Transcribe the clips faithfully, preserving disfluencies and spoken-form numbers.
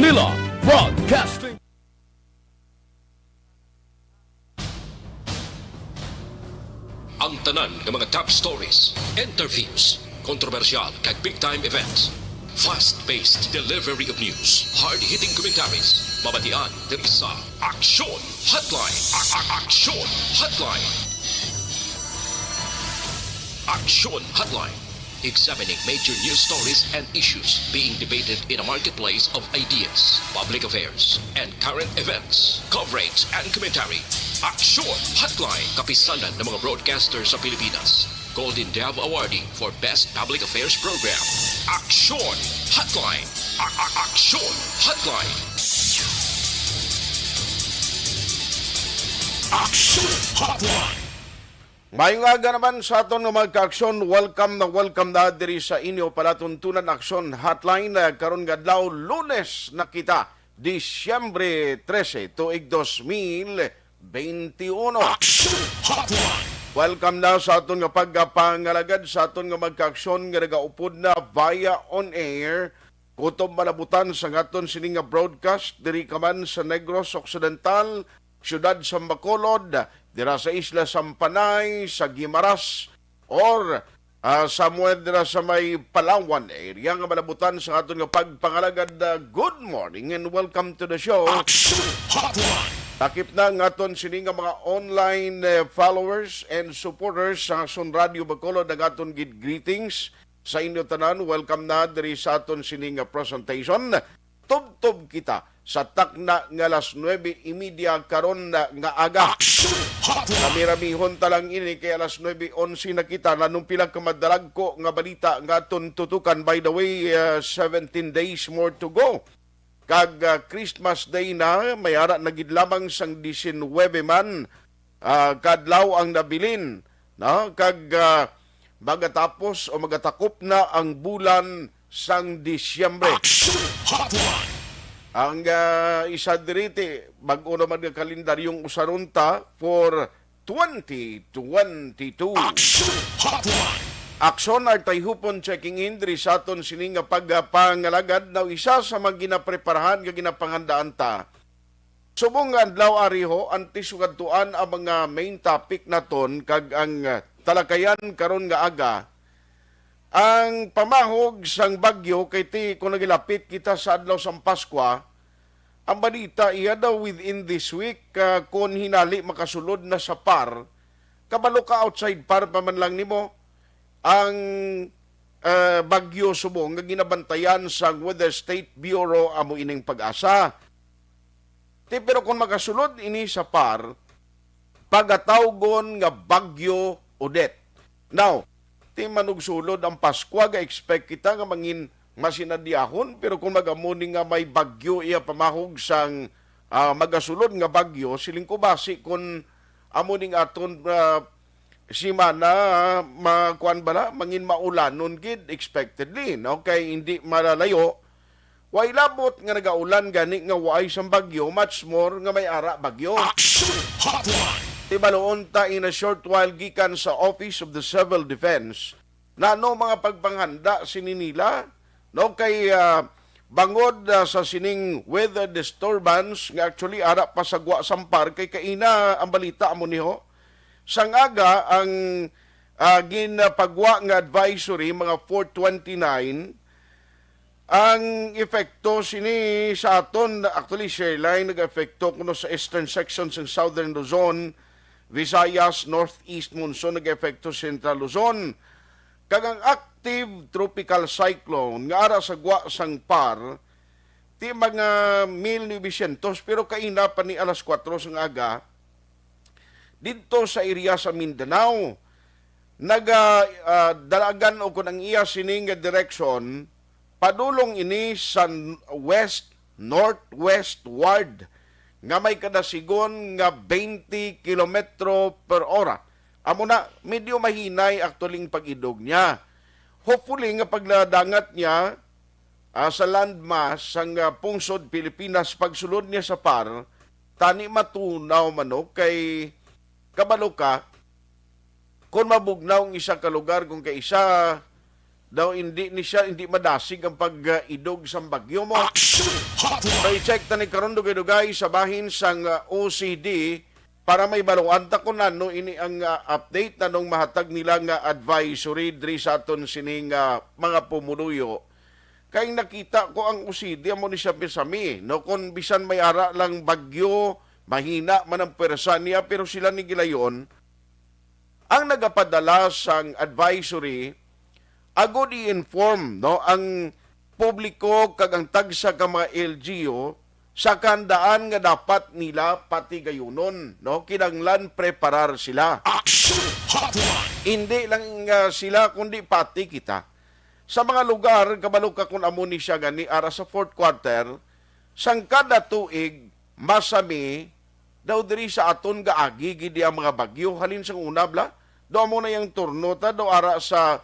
Manila Broadcasting. Ang tanan nga mga top stories, interviews, kontrobersyal kag big time events. Fast-paced delivery of news, hard-hitting commentaries. Mabatian diri sa Aksyon Hotline. A- a- Aksyon Hotline. Aksyon Hotline. Examining major news stories and issues being debated in a marketplace of ideas, public affairs, and current events. Coverage and commentary. Aksyon Hotline. Kapisanan ng mga broadcaster sa Pilipinas. Golden Dove Awardee for Best Public Affairs Program. Aksyon Hotline. A- a- Aksyon Hotline. Aksyon Hotline. Mayong aga naman sa aton nga mga kaaksyon. Welcome na welcome na diri sa inyo palatuntunan Aksyon Hotline, eh, karon nga adlaw, Lunes na kita, Disyembre trese, tuig dos mil benti uno. Aksyon Hotline. Welcome na sa aton nga pagpangalagad sa aton nga mga kaaksyon nga nagaupod na via on air. Kutob malabutan sa aton sini nga broadcast diri ka man sa Negros Occidental, siyudad sa Bacolod, dira sa Isla Sampanay, sa Guimaras, or, ah, somewhere dira sa may Palawan area nga malabutan sa aton nga pagpangalagad. Ah, good morning and welcome to the show. Aksyon Hotline. Takip na ang aton sini nga mga online, eh, followers and supporters sa Aksyon Radio Bacolod ang aton gid greetings sa inyo tanan. Welcome na diri sa aton sini nga presentation. Tubtob kita sa takna nga alas nuebe y media karon na nga aga. Aksyon Hotline. Rami-ramihon ta lang ini kay alas nuebe onse na kita. Nanong pila ka madalagko nga balita nga aton tutukan. By the way, uh, seventeen days more to go. Kag, uh, Christmas Day na, may ara na gid lamang sang disinwebe man, uh, kadlaw ang nabilin, no? Kag, uh, magatapos o magatakop na ang bulan sang Disyembre. Aksyon Hotline. Ang, ah, isa diri ti bag-o naman nga kalendaryong usaron ta for twenty twenty-two. Aksyon Hotline. Aksyon Artay Hupon checking in diri sa aton sini nga pagpangalagad. Now, isa sa mga ginapreparahan nga ginapangandaan ta subong nga adlaw, ari ho, antes ug adtuan ang mga main topic naton kag ang, ah, talakayan karon nga aga, ang pamahog sang bagyo, kay ti, kung nagilapit kita sa adlaw sang Paskwa, ang balita iya daw within this week, ah, kon hinali makasulod na sa PAR, kabalo ka outside PAR pa man lang nimo, ang, ah, bagyo subong nga ginabantayan sang Weather State Bureau amo ining PAGASA. Ti, pero kung makasulod ini sa PAR, pagatawgon nga Bagyo Odette. Now, ti manugsulod ang Paskwa, ga-expect kita nga mangin masinadyahon, pero kung mag-amo ni nga may bagyo iya pamahog sang, ah, magasulod nga bagyo, siling ko basi kung amo ning aton, ah, simana, ma-, kuan bala, mangin maulanon gid, expectedly, no? Kay hindi malalayo, way labot nga nagaulan gani nga way sang bagyo, much more nga may ara bagyo. Action Hotline. Tibaluon ta in a short while gikan sa Office of the Civil Defense, nano mga pagpanghanda sini nila, no? Kay, ah, bangod, ah, sa sining weather disturbance nga actually ara pa sa gwa sang PAR, kay kaina ang balita amo ni ho. Sang aga ang, ah, ginapagwa nga advisory, mga four twenty-nine, ang epekto sini sa aton, actually, Sherline, nag-epekto kuno sa eastern section sang Southern Luzon, Visayas, Northeast Monsoon, nag-epekto sa Central Luzon. Kag ang active tropical cyclone nga ara sa gwa sang PAR, ti mga mil novecientos, pero kaina pa ni alas kuwatro sang aga, didto sa area sa Mindanao, naga, ah, dalagan o kun ang iya sini nga direksyon, padulong ini sa n-, west, northwestward, nga may kadasigon nga twenty kilometro per ora. Amo na, medyo mahinay actually ang pag-idog niya. Hopefully nga pagladangat niya, ah, sa landmass sang, ah, pungsod Pilipinas, pagsulod niya sa PAR, tani matunaw man, no? Kay kabalo ka, kung mabugnaw ang isa ka lugar, kung kaisa, daw hindi ni siya, hindi madasig ang pag-idog sang bagyo mo. Action Hotline! May check ta ni karon, dugay-dugay sa bahin sang, ah, O C D para may baluan ta kung ano ini ang, ah, update, anong mahatag nila nga advisory diri sa aton sining, ah, mga pumuluyo. Kay nakita ko ang O C D amo ni siya pisami, no, kung bisan may ara lang bagyo, mahina man ang pwersa niya, pero sila ni gilayon ang nagapadala sang advisory agud i-inform, no, ang publiko kag ang tagsa ka mga L G U sa kahandaan nga dapat nila patigayunon, no? Kinahanglan preparar sila. Action Hotline! Hindi lang, ah, sila, kundi pati kita. Sa mga lugar, kabalo ka kung amo ni siya gani ara sa fourth quarter, sang kada tuig, masami daw diri sa aton gaagi gid ang mga bagyo. Halin sang una, bala, daw amo na yang turno ta, daw ara sa,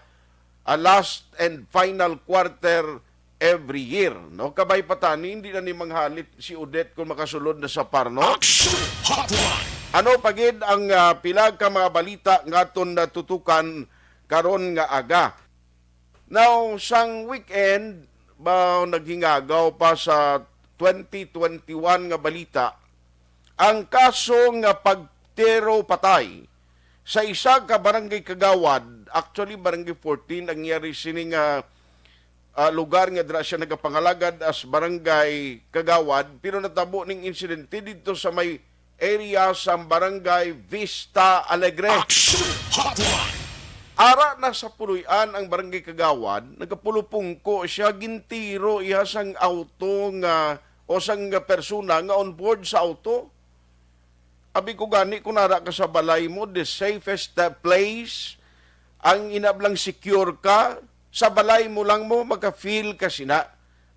ah, last and final quarter every year, no? Kabay pa tani, hindi na ni manghalit si Odette kung makasulod na sa parno. Action Hotline! Ano pa gid ang, ah, pila ka mga balita nga aton natutukan karon nga aga? Now, sang weekend, ba, naghingagaw pa sa twenty twenty-one nga balita ang kaso nga pagtiro patay sa isa ka barangay kagawad, actually, Barangay fourteen ang yari sini nga, ah, lugar nga dira siya nagapangalagad as barangay kagawad, pero natabo ning insidente didto sa may area sa Barangay Vista Alegre. Action Hotline! Ara na sa puloy-an ang barangay kagawad, nagapulupungko siya, gintiro iya sang auto nga, o sang persona nga on board sa auto. Abi ko gani, kung ara ka sa balay mo, the safest, uh, place, ang inablang secure ka, sa balay mo lang mo, maka-feel ka sina.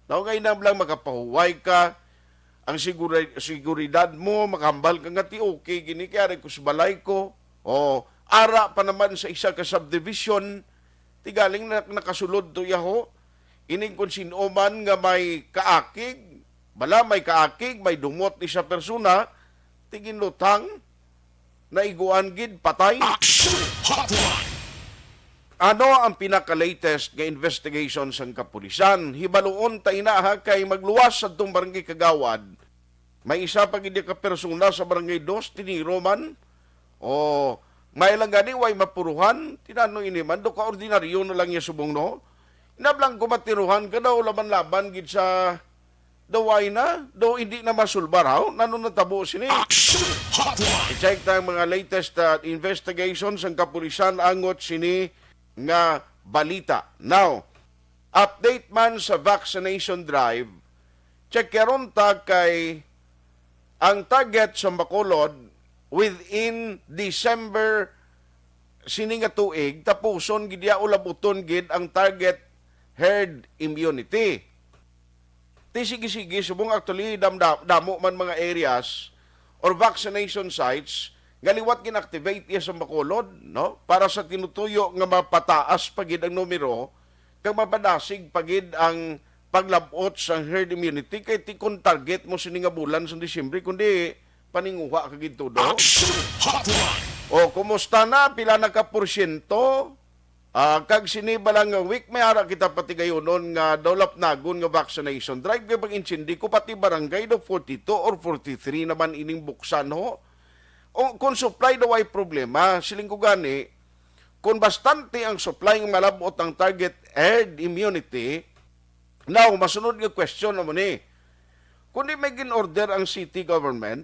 No, nga inablang makapahuway ka, ang sigura-, seguridad mo, makahambal ka nga ti okay gini, kay ari ko sa balay ko. O, ara pa naman sa isa ka subdivision, ti galing na, nakasulod to yaho. Ining kung sino man nga may kaakig, bala may kaakig, may dumot ni sa persona, ti ginlutang, naiguan gid, patay. Action Hotline! Ano ang pinaka-latest nga investigation sang kapulisan? Hibaluon ta ina, ha, kay magluwas sa atong barangay kagawad. May isa pa gid ka persona sa Barangay Dos, tiniro man. O, may lang gani, way mapuruhan. Tinano ini man, do ka ordinaryo na lang niya subong, no? Inablang ko matiruhan ka daw, laban-laban gid sa daway na, do hindi na masulbar, haw? Nano natabo sini? Action Hotline! I-check ta ang mga latest, uh, investigation sang kapulisan angot sini nga balita. Now, update man sa vaccination drive, check karon ta kay ang target sa Bacolod within December sini nga tuig, tapuson gid ya o labuton gid ang target herd immunity. Ti sige-sige, subong actually, dam-, dam-, damo man mga areas or vaccination sites nga liwat gin-activate iya sa Bacolod, no? Para sa tinutuyo nga mapataas pa gid ang numero kag mapadasig pa gid ang paglab-ot sa herd immunity, kay ti kon target mo sini nga bulan sa Disyembre, kundi paninguha ka gid todo. Action Hotline! O, kumusta na? Pila na ka porsyento? Ah, kag sini bala nga week, may ara kita patigayunon nga daw lapnagon nga vaccination drive, kay pag-intindi ko, pati barangay daw forty-two or forty-three naman ining buksan, ho. O, kung supply daw ay problema, siling ko gani, kung bastante ang supply nga malab-ot ang target herd immunity, now, masunod nga question amo ni, kundi may gin-order ang city government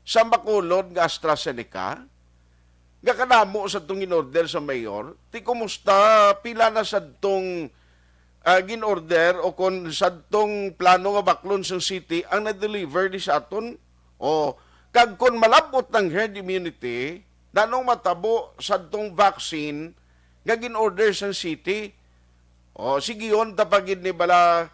sa Bacolod nga AstraZeneca, nga kadamo sa tong gin-order sa mayor, ti kumusta, pila na sa tong, ah, gin-order o kon sa tong plano nga baklon sa city ang na-deliver di sa aton? O, kag kon malab-ot ang herd immunity, nanong matabo sa tong vaccine nga gin-order sa city? O, sigion ta pa gid ni bala,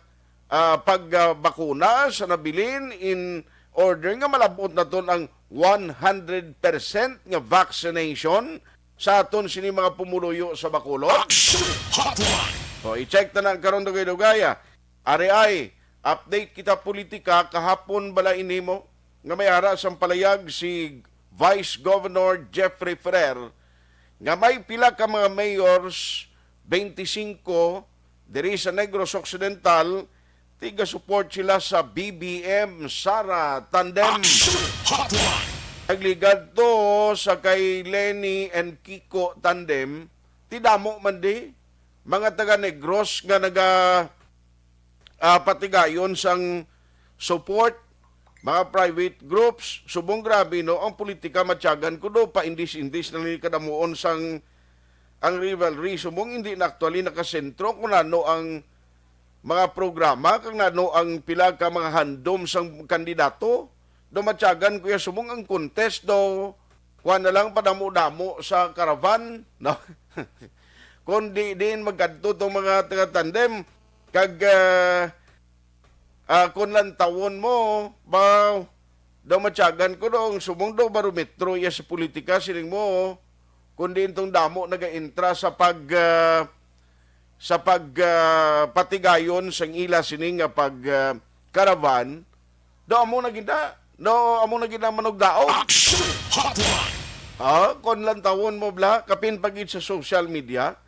ah, pag, ah, bakuna sa nabilin in order nga malab-ot naton ang one hundred percent nga vaccination sa aton sini mga pumuluyo sa Bacolod. Action Hotline! O, i-check ta na ang karon, dugay-dugay, ah. Ari ay, update kita politika kahapon bala ini mo nga may ara sang palayag si Vice Governor Jeffrey Ferrer nga may pila ka mga mayors, twenty-five, diri sa Negros Occidental, tiga-support sila sa B B M Sara Tandem. Action Hotline. Nagligad to sa kay Lenny and Kiko Tandem, ti damo man di mga taga Negros nga naga ah, patigayon sang support, mga private groups, subong grabe, no, ang politika, matyagan ko do, paindis-indis na ni kadamuon sang ang rivalry, subong hindi na actually nakasentro kung ano ang mga programa, kang nano ang pila ka mga handom sang kandidato. Do matyagan ko ya, subong ang contest do, kuha na lang, padamo-damo sa caravan, no? Kundi din magkadto tong mga taga-tandem, kag ah, ah, kung lantawon mo, ba, daw matyagan ko dong, subong daw barometro iya sa politika, siling mo, kundi intong damo nagaintra sa pag ah, sa pag ah, patigayon sang ila sini nga pag ah, caravan, daw amo na gid na, no, amo na gid na manugdaog. Action Hotline. Ah, kon lantawon mo bla, kapin pa gid sa social media,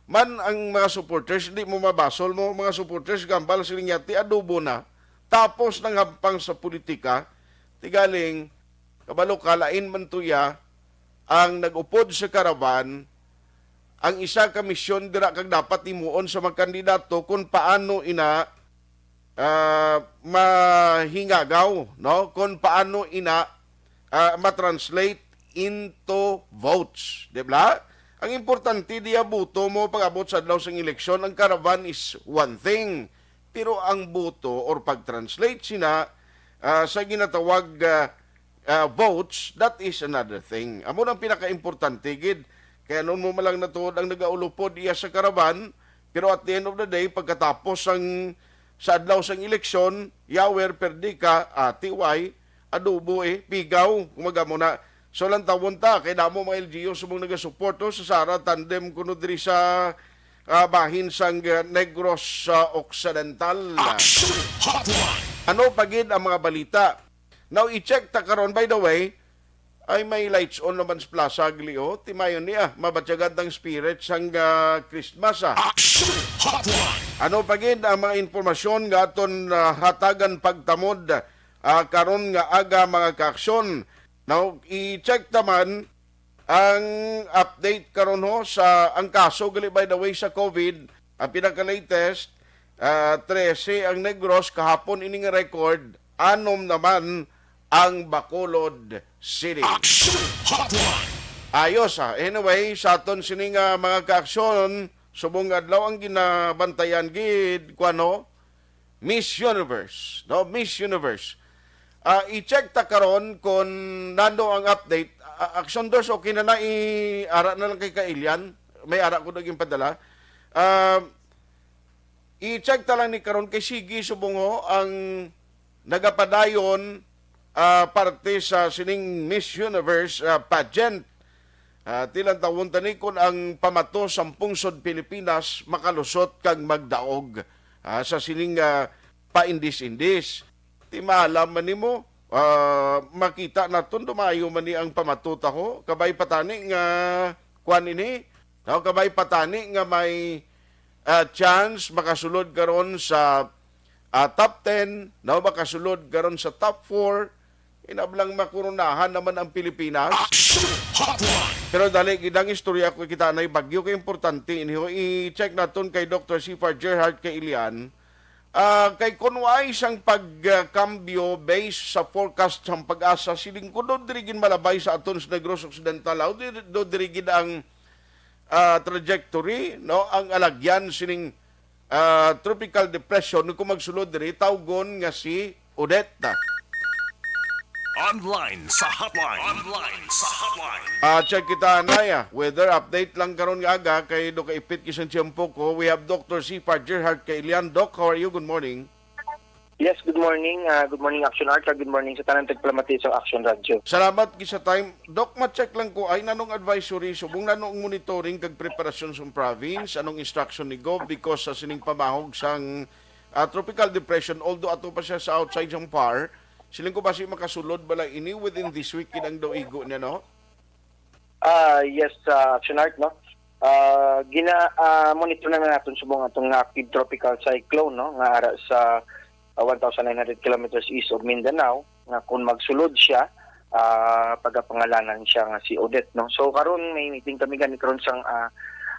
man ang mga supporters, di mo mabasol mo, mga supporters, gambal siling yati, adobo na. Tapos nang hampang sa politika, tigaling, kabalo ka, lain man tuya ang nag-upod sa karawan, ang isa ka misyon dira kag dapat himuon sa mga kandidato kung paano ina ah, mahingagaw, no? Kung paano ina ah, ma-translate into votes, di ba? Ang importante diya boto mo pag-abot sa adlaw sang eleksyon, ang caravan is one thing, pero ang boto or pag-translate sina ah, sa ginatawag ah, ah, votes, that is another thing. Amo nang pinakaimportante gid. Kaya noon mo malang natuod ang nagaulupod iya sa caravan, pero at the end of the day, pagkatapos sang sa adlaw sang eleksyon, yawer, perdi ka, ah, T Y, adobo eh, pigaw, kumaga mo na. So lantawon ta, kay damo mga L G U subong nagasuporto sa Sara Tandem kuno diri sa ah, bahin sang ah, Negros ah, Occidental. Action Hotline. Ano pa gid ang mga balita? Now, i-check ta karon, by the way, ay may lights on naman sa plaza, gali, oh. Timayon niya, mabatyagan tang spirit sang ah, Christmas, ah. Action Hotline. Ano pa gid ang mga impormasyon nga aton ah, hatagan pagtamod ah, karon nga aga, mga kaaksyon? Now, i-check naman ang update karon ho sa ang kaso gali, by the way, sa COVID, ang pinaka-latest, ah, trese ang Negros, kahapon ining record, anom naman ang Bacolod City. Action Hotline. Ayos, ah. Anyway, sa aton sini nga mga kaaksyon, subong adlaw ang ginabantayan gid, kuno, Miss Universe, no? Miss Universe. Ah, i-check ta karon kung nano ang update. Ah, Action Dos, okay na na, i-ara na lang kay Kailian. May ara ko naging padala. Ah, i-check ta lang ni karon kay sige subong ho ang nagapadayon ah, parte sa sining Miss Universe ah, pageant. Ah, ti lantawon ta ni kon ang pamato sang pungsod Pilipinas makalusot kag magdaog ah, sa sining ah, paindis-indis. Ti maalam man nimo, ah, makita naton dumayo man ni ang pamato ta ho. Kabay patani nga kuan ini, no? Kabay patani nga may ah, chance makasulod karon sa ah, top ten, no? Makasulod karon sa top four. Inablang makurunahan naman ang Pilipinas. Action Hotline. Pero dali gid ang istorya ko, kita na bagyo kay importante ini ho. I-check naton kay Doctor Sifar Gerhard kay Ilian. Ah, kay kun waay sang pagkambyo based sa forecast sang PAGASA, siling ko do diri gid malabay sa aton sa Negros Occidental, ah, do, do diri gid ang ah, trajectory, no, ang alagyan sining ah, tropical depression kung magsulod diri, tawgon nga si Odette. Online sa hotline. Online sa hotline. Ah, check kita, anay, ah. Weather update lang karon nga aga kay do kaipit kisang tiyempo ko. We have Doctor Sifar Gerhard kay Ilian. Doc, how are you? Good morning. Yes, good morning. Ah, good morning, Action Art. Good morning sa tanan tagpalamati sa Action Radio. Salamat gid sa time. Doc, ma-check lang ko ay nanong advisory subong nanong monitoring kag preparasyon sa province, anong instruction ni Gov because sa sining pamahog sang ah, tropical depression, although ato pa siya sa outside sang par, siling ko basi makasulod bala ini within this week gid ang daw igo niya, no? Ah, yes, ah, Action Art, no? Ah, gina, ah, monitor na naton subong atong nga active tropical cyclone, no, nga ara sa, ah, one thousand nine hundred kilometers east of Mindanao, nga kung magsulod siya, ah, pagapangalanan siya nga si Odette, no. So karon may meeting kami gani karon sang, ah,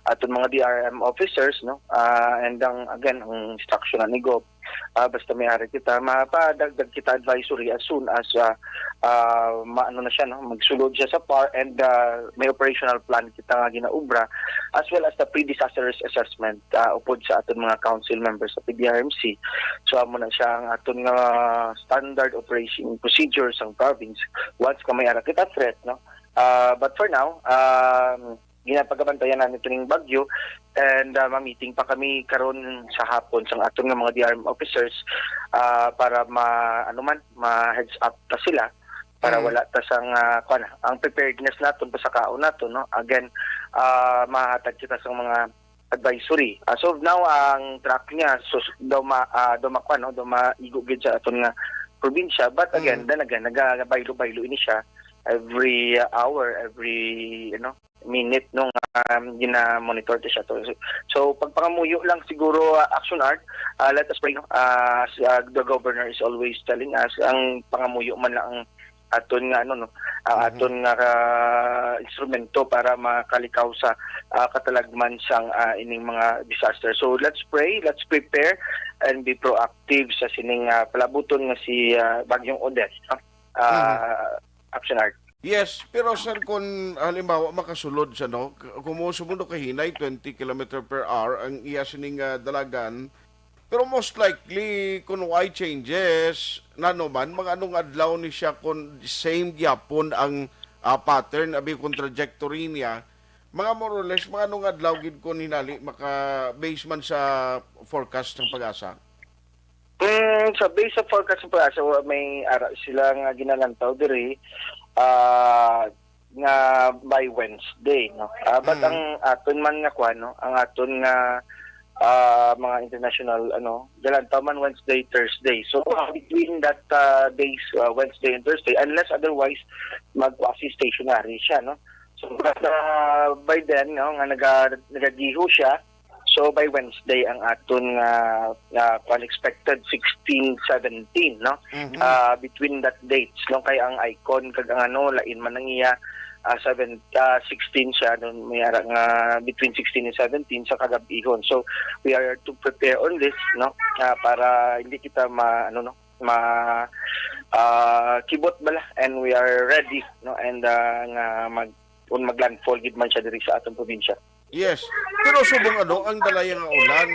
aton mga D R M officers, no. Ah, and ang, again, ang instruction na ni Gov, ah, basta may ari kita, mapadagdag kita advisory as soon as, ah, ah, maano na siya, no, magsulod siya sa par, and, ah, may operational plan kita nga ginaubra, as well as the pre-disaster risk assessment, ah, upod sa aton mga council members sa P D R M C. So amo na siya ang aton nga standard operation procedure sang province once ka may ara kita threat, no. Ah, but for now, um, ginapagabantayan namin ito ning bagyo, and, ah, ma-meeting pa kami karon sa hapon sang aton nga mga D R M officers, ah, para ma, ano man, ma-heads up ta sila para Mm. wala ta sang, ah, kuwan, ang preparedness naton, pasakaon naton, no? Again, ah, mahatag kita sa mga advisory. As of now, ang track niya, so, daw ma, ah, daw makuha, no? Daw maigo gid sa aton nga probinsya. But again, Mm. then again, nagabaylo-baylo ini siya every, ah, hour, every, you know, minute, no, nga, um, gina-monitor to siya to. So, so, pagpangamuyo lang siguro, ah, Action Art, ah, let us pray, no? Ah, as, ah, the governor is always telling us, ang pangamuyo man lang ang aton nga, ano, no, ang Mhm. aton nga, ah, instrumento para makalikaw sa, ah, katalagman sang, ah, ining mga disaster. So, let's pray, let's prepare, and be proactive sa sining, ah, palabuton nga si, ah, Bagyong Odette, no? Ah, Mhm. Action Art. Yes, pero sir, kung halimbawa makasulod siya, no, k-, kung mo sumundo kahinay, twenty kilometer per hour ang iya sining, ah, dalagan, pero most likely, kung way changes, nano man, mga anong adlaw ni siya, kung same gyapon ang, ah, pattern, abi, kung trajectory niya, mga more or less, mga anong adlaw gid kung hinali, maka-, base man sa forecast ng PAGASA? Mm, sa base sa forecast ng PAGASA, wa-, may ara sila nga ginalantaw diri, ah, nga by Wednesday, no? Ah, but Mm. ang aton man nga kwan, no? Ang aton nga, ah, mga international, ano, galantaw man Wednesday, Thursday. So, ah, between that, ah, days, ah, Wednesday and Thursday, unless otherwise, mag-quasi-stationary siya, no? So, but, ah, by then, no, nga naga-, nagagiho siya, so, by Wednesday ang aton nga, nga kwan, expected sixteen seventeen, no? Mhm. Ah, between that dates, no? Kay ang icon kag ang ano, lain man ang iya, ah, seven, ah, sixteen siya, no? May ara nga between sixteen and seventeen sa kagab-ihon. So, we are to prepare on this, no? Ah, para hindi kita ma, ano, no? Ma, ah, kibot bala, and we are ready, no? And, ah, nga mag, kung mag-landfall gid man siya diri sa atong probinsya. Yes. Pero subong ano, ang dalaya nga ulan,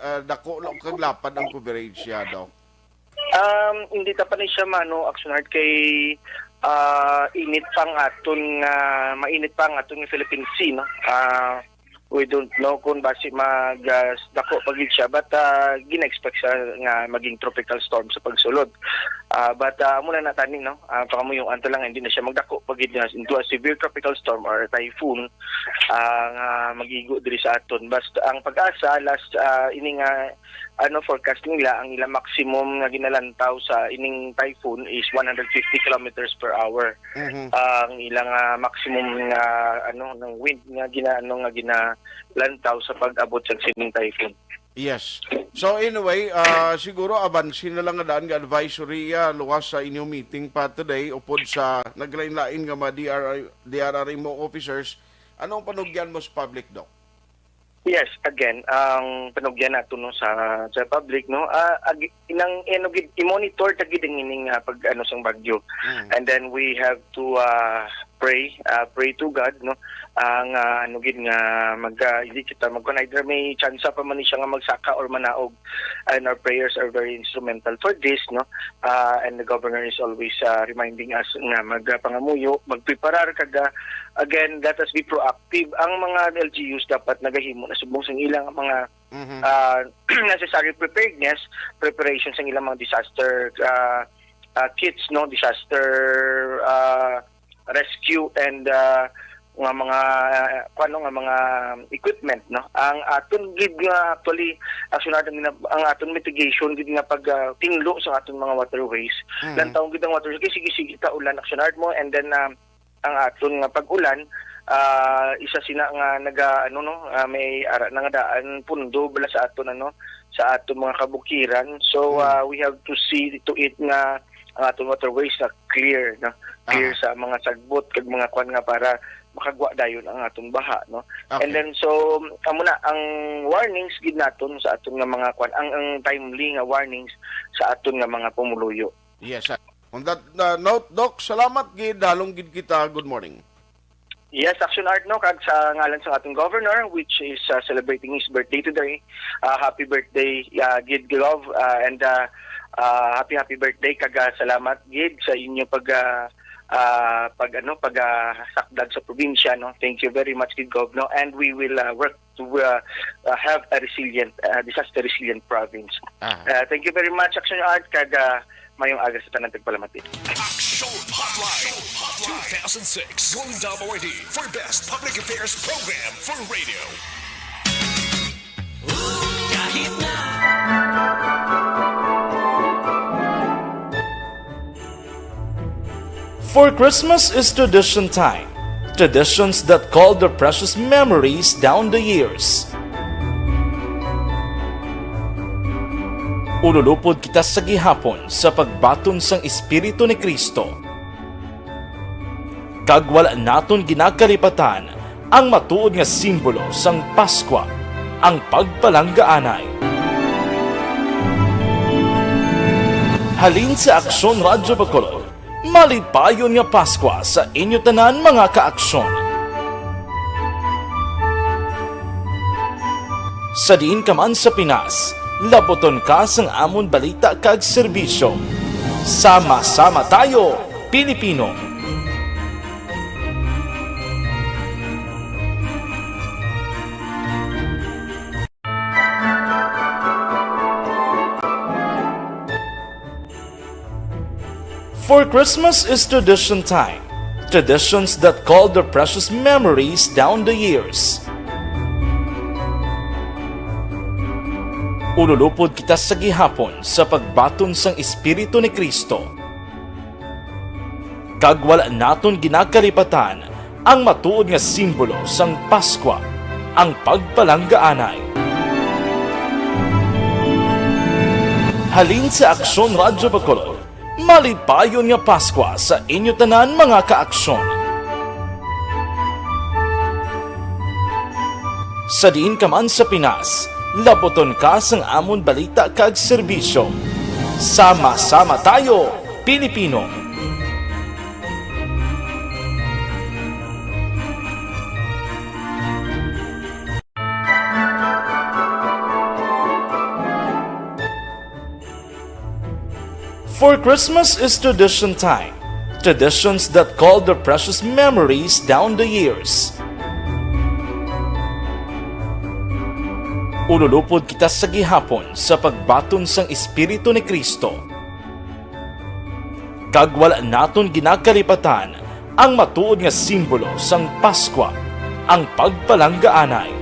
ah, dako lang kag lapad ang coverage siya, Doc? Um, hindi ta pa ni siya mano, Action Art, kay, ah, init pa ang aton nga, mainit pa ang aton nga Philippine Sea, no? Ah, we don't know kung basi mag, ah, dako pa gid siya, but, ah, gina-expect siya nga maging tropical storm sa pagsulod. Ah, but, ah, amo na natani, no? Ah, pangamuyoan ta lang, hindi na siya magdako pa gid nga into a severe tropical storm or typhoon, ah, nga magigo diri sa aton. Basta ang PAGASA, last, ah, ini nga, ano, forecast nila, ang ilang maximum nga ginalantaw sa ining typhoon is one hundred fifty kilometers per hour. Mhm. Ang ilang, ah, maximum nga, ano, ng wind nga gina-, ano, nga ginalantaw sa pag-abot sa sining typhoon. Yes. So anyway, ah, siguro abansi na lang nga daan nga advisory, ah, luwas sa inyong meeting pa today upod sa naglain-lain nga mga D R I, D R R M O officers. Anong panugyan mo sa public, Doc? Yes, again, ang panugyan nato, no, sa, sa public, no, ah, ag-, inang, ano gid, i-monitor ta gid ang ining, ah, pag, ano, sang bagyo. Mm. And then we have to, ah, pray, ah, pray to God, no, ang, ah, ano gid nga mag, ah, hindi kita mag, either may tsansa pa man ni siya nga magsaka or manaog, and our prayers are very instrumental for this, no. Ah, and the governor is always, ah, reminding us nga magpangamuyo, magpreparar, kag, ah, again, let us be proactive. Ang mga L G Us dapat nagahimo na subong sa ilang mga, Mhm. ah, necessary preparedness, preparation sa ilang mga disaster, ah, ah, kits, no, disaster, ah, rescue and, ah, nga mga, kuwan, no, nga mga equipment, no. Ang aton gid nga actually, Action Art, ang, ang aton mitigation gid nga pag, ah, tinglo sa aton mga waterways. Mhm. Lantawon gid ang waterways kay sige-sige ta ulan, Action Art, mo, and then, ah, ang aton nga pag-ulan, ah, isa sina nga naga-, ano, no, ah, may ara na nga daan pundo bala sa aton, ano, sa aton mga kabukiran. So, Hmm. ah, we have to see to it nga ang aton waterways na clear, no? Clear Aha. sa mga sagbot kag mga kwan nga para makagwa dayon ang aton baha, no? Okay. And then, so, amo na ang warnings gid naton sa aton nga mga kwan, ang, ang timely nga warnings sa aton nga mga pumuluyo. Yes, sir. On that, uh, note, Doc, salamat gid, halong gid kita. Good morning. Yes, Action Art, no, kag sa ngalan sa ating governor, which is, uh, celebrating his birthday today, uh, happy birthday, uh, gid, Gov, uh, and, uh, uh, happy, happy birthday, kag, uh, salamat gid sa inyo pag, uh, uh, pag, ano, pag, uh, sakdag sa probinsya, no. Thank you very much, gid, Gov, no, and we will, uh, work to, uh, uh, have a resilient, uh, disaster resilient province. Aha. Uh, thank you very much, Action Art, kag, uh, mayong aga sa tanan tagpalamati. Action Hotline two thousand six. Going W R D for Best Public Affairs Program for Radio. Kahit na For Christmas is tradition time. Traditions that call their precious memories down the years. Ululupod kita sa gihapon sa pagbaton sang Espiritu ni Cristo. Kag wala naton ginakalipatan ang matuod nga simbolo sang Paskwa, ang pagpalanggaanay. Halin sa Aksyon Radyo Bacolod, malipayon nga Paskwa sa inyo tanan, mga ka-Aksyon. Sa diin ka man sa Pinas, labuton ka sang amon balita kag serbisyo. Sama-sama tayo, Pilipino! For Christmas is tradition time. Traditions that call their precious memories down the years. Ululupod kita sa gihapon sa pagbaton sang Espiritu ni Cristo. Kag wala naton ginakalipatan ang matuod nga simbolo sang Paskwa, ang pagpalanggaanay. Halin sa Aksyon Radyo Bacolod, malipayon nga Paskwa sa inyo tanan, mga ka-Aksyon. Sa diin ka man sa Pinas, labuton ka sang amon balita kag serbisyo. Sama-sama tayo, Pilipino! For Christmas is tradition time. Traditions that call their precious memories down the years. Ululupod kita sa gihapon sa pagbaton sang Espiritu ni Cristo. Kag wala naton ginakalipatan ang matuod nga simbolo sang Paskwa, ang pagpalanggaanay.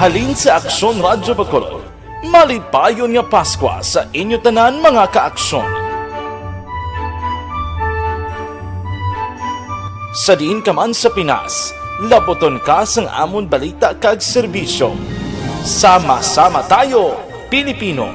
Halin sa Aksyon Radyo Bacolod, malipayon nga Paskwa sa inyo tanan, mga ka-Aksyon. Sa diin ka man sa Pinas, labuton ka sang amon balita kag serbisyo. Sama-sama tayo, Pilipino!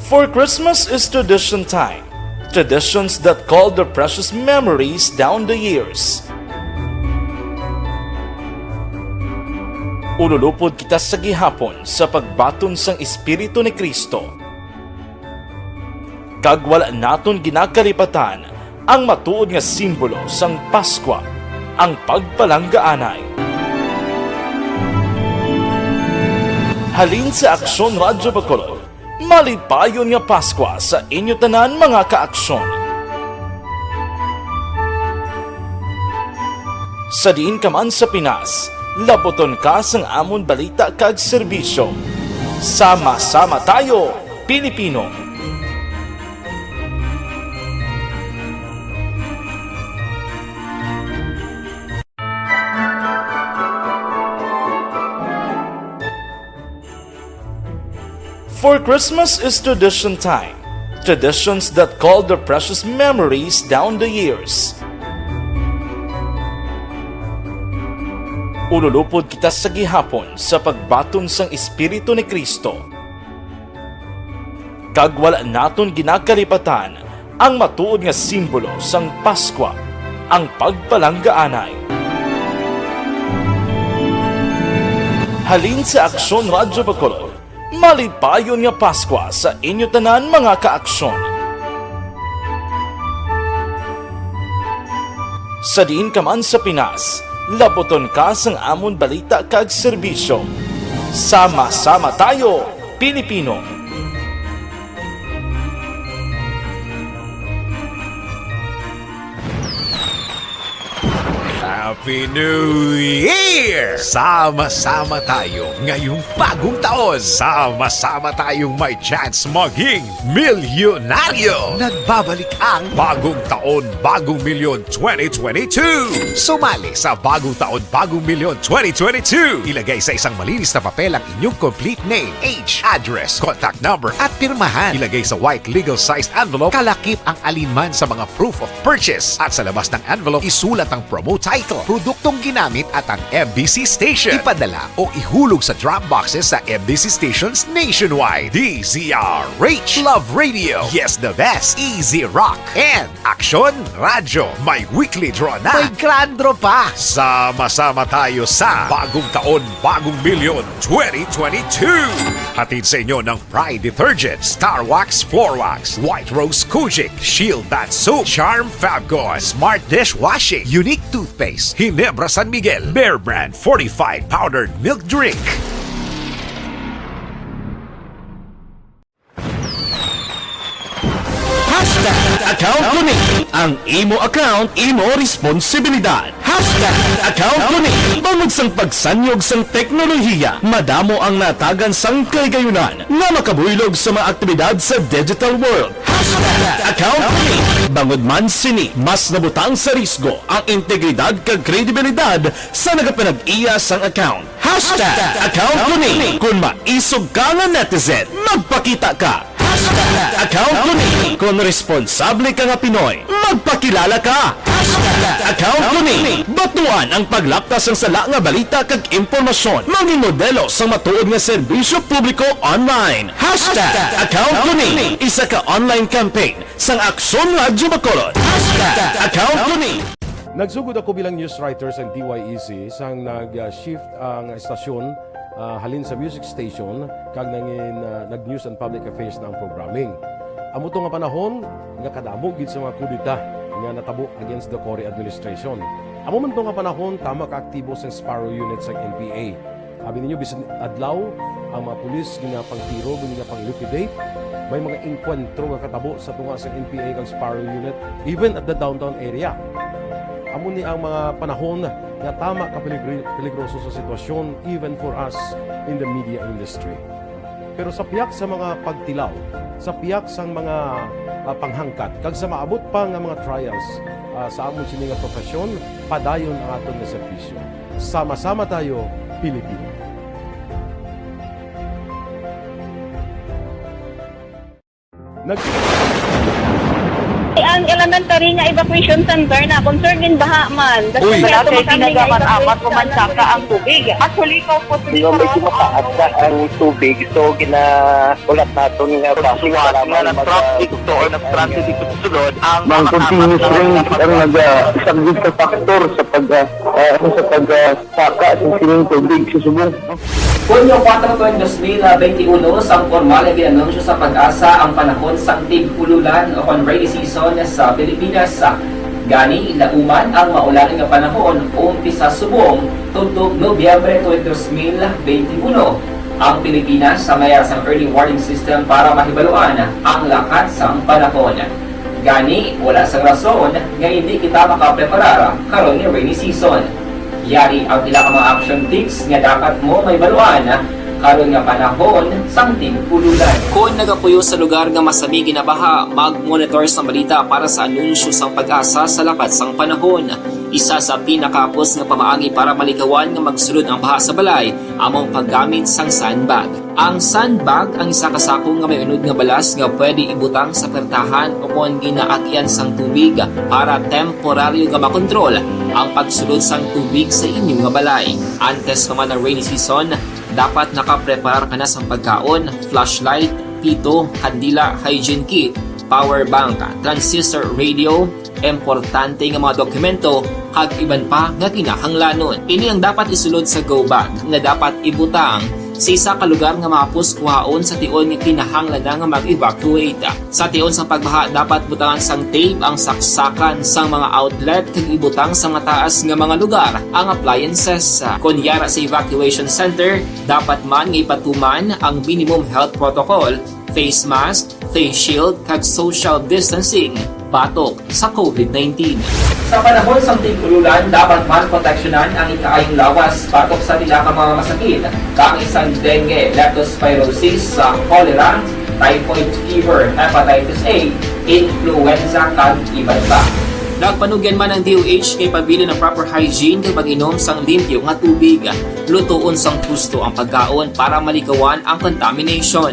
For Christmas is tradition time. Traditions that call their precious memories down the years. Ululupod kita sa gihapon sa pagbaton sang Espiritu ni Cristo. Kag wala naton ginakalipatan ang matuod nga simbolo sang Paskwa, ang pagpalanggaanay. Halin sa Aksyon Radyo Bacolod, malipayon nga Paskwa sa inyo tanan, mga ka-Aksyon. Sa diin ka man sa Pinas, labuton ka sang amon balita kag serbisyo. Sama-sama tayo, Pilipino! For Christmas is tradition time, traditions that call the precious memories down the years. Ululupod kita sa gihapon sa pagbaton sang Espiritu ni Cristo. Kag wala naton ginakalipatan ang matuod nga simbolo sang Paskwa, ang pagpalanggaanay. Halin sa Aksyon Radyo Bacolod, malipayon nga Paskwa sa inyo tanan, mga kaaksyon. Sa diin ka man sa Pinas, laputon ka sang amon balita kag serbisyo. Sama-sama tayo, Pilipino! Happy New Year! Sama-sama tayo ngayong bagong taon. Sama-sama tayong may chance maging milyonaryo. Nagbabalik ang Bagong Taon, Bagong Milyon twenty twenty-two. Sumali sa Bagong Taon, Bagong Milyon twenty twenty-two. Ilagay sa isang malinis na papel ang inyong complete name, age, address, contact number, at pirmahan. Ilagay sa white legal-sized envelope, kalakip ang alinman sa mga proof of purchase, at sa labas ng envelope, isulat ang promo title, produktong ginamit, at ang M B C station. Ipadala o ihulog sa drop boxes sa M B C stations nationwide. D Z R H, Love Radio, Yes the Best, Easy Rock, and Aksyon Radyo. May weekly draw na. May grand draw pa. Sama-sama tayo sa Bagong Taon, Bagong Milyon twenty twenty-two. Hatid sa inyo ng Pride Detergent, Star Wax Floor Wax, White Rose Kojic, Shield Bath Soap, Charm Fabcon, Smart Dishwashing, Unique Toothpaste, Ginebra San Miguel, Bear Brand Fortified Powdered Milk Drink. Hashtag account ko ni. Ang imo account, imo responsibilidad. Hashtag account ko ni. Bangod sang pagsanyog sang teknolohiya, madamo ang natagan sang kahigayunan nga makabuylog sa mga aktibidad sa digital world. Hashtag account ko ni. Bangod man sini, mas nabutang sa risgo ang integridad kag kredibilidad sa nagapanag-iya sang account. Hashtag account ko ni. Kon maisog ka nga netizen, magpakita ka. Hashtag account ko ni. Kon responsable ka nga Pinoy, magpakilala ka. Hashtag account ko ni. Batuan ang paglapta sang sala nga balita kag impormasyon. Maging modelo sang matuod nga serbisyo publiko online. Hashtag account ko ni. Isa ka online campaign sang Aksyon Radyo Bacolod. Hashtag account ko ni. Nagsugod ako bilang news writer sa D Y E C sang nag-shift ang estasyon, ah, halin sa music station kag nangin, ah, nag-news and public affairs na ang programming. Amo to nga panahon nga kadamo gid sa mga kudeta nga natabo against the Cory administration. Amo man to nga panahon tama ka aktibo sang Sparrow Unit sang N P A. Abi ninyo, bisan adlaw, ang mga pulis ginapangtiro, ginapang-liquidate. May mga engkwentro nga katabo sa tunga sa N P A kag Sparrow Unit, even at the downtown area. Amo ni ang mga panahon nga tama ka peligri-, peligroso sa sitwasyon, even for us in the media industry. Pero sa pihak sa mga pagtilaw, sa pihak sang mga, ah, panghangkat, kag sa maabot pa nga mga trials, ah, sa amon sini nga profesyon, padayon ang aton nga serbisyo. Sama-sama tayo, Pilipino. Nag- Ang elementary nga evacuation center na concern gid baha man. Uy. Wala kay ginagaman amat ko man saka ang tubig. Actually, ikaw po, Hindi, medyo mataas na ang tubig. So, ginaulat naton nga traffic nga para nga mag- nag-traffic to or nag-transit dito sa sulod, ang Mang mga continuous apat na rain ang nag-, ah, isang gid sa factor sa pag, ah, ah, ano, sa pag, ah, saka sa sining tubig sa subong. Hunyo kuwatro, dos mil benti uno, sang pormal nga gin-anunsyo sa PAGASA ang panahon sang tig-ululan o kon rainy season sa Pilipinas. Gani, lauman ang maulan nga panahon umpisa subong tubtob Nobyembre twenty, dos mil benti uno. Ang Pilipinas sa may ara sang early warning system para mahibaluan ang lakat sang panahon. Gani, wala sang rason nga indi kita makapreparar karon nga rainy season. Yari ang pila ka mga action tips nga dapat mo mahibaluan karon nga panahon sang tig-ululan. Kon nagapuyo sa lugar nga masami ginabaha, mag-monitor sang balita para sa anunsyo sang PAGASA sa lakat sang panahon. Isa sa pinakahapos nga pamaagi para malikawan nga magsulod ang baha sa balay amo ang paggamit sang sandbag. Ang sandbag ang isa ka sako nga may unod nga balas nga pwede ibutang sa pertahan o kon ginaagyan sang tubig para temporaryo nga makontrol ang pagsulod sang tubig sa inyo nga balay. Antes pa man ang rainy season, dapat nakapreparar ka na sang pagkaon, flashlight, pito, kandila, hygiene kit, power bank, transistor radio, importante nga mga dokumento, kag iban pa nga kinahanglanon. Ini ang dapat isulod sa go bag nga dapat ibutang sa isa ka lugar nga mahapos kuhaon sa tion nga kinahanglan na nga mag-evacuate. Sa tion sa pagbaha, dapat butangan sang tape ang saksakan sang mga outlet kag ibutang sa mataas nga mga lugar ang appliances. Kon yara sa evacuation center, dapat man nga ipatuman ang minimum health protocol, face mask, face shield, kag social distancing batok sa covid nineteen. Sa panahon sang tig-ululan, dapat man proteksyonan ang ikaayong lawas batok sa pila ka mga masakit, kaangay sang dengue, leptospirosis, sa cholera, typhoid fever, hepatitis A, influenza, kag iban pa. Nagpanugyan man ang D O H nga ipabilin ang proper hygiene kag pag-inom sang limpyo nga tubig. Lutoon sang husto ang pagkaon para malikawan ang contamination.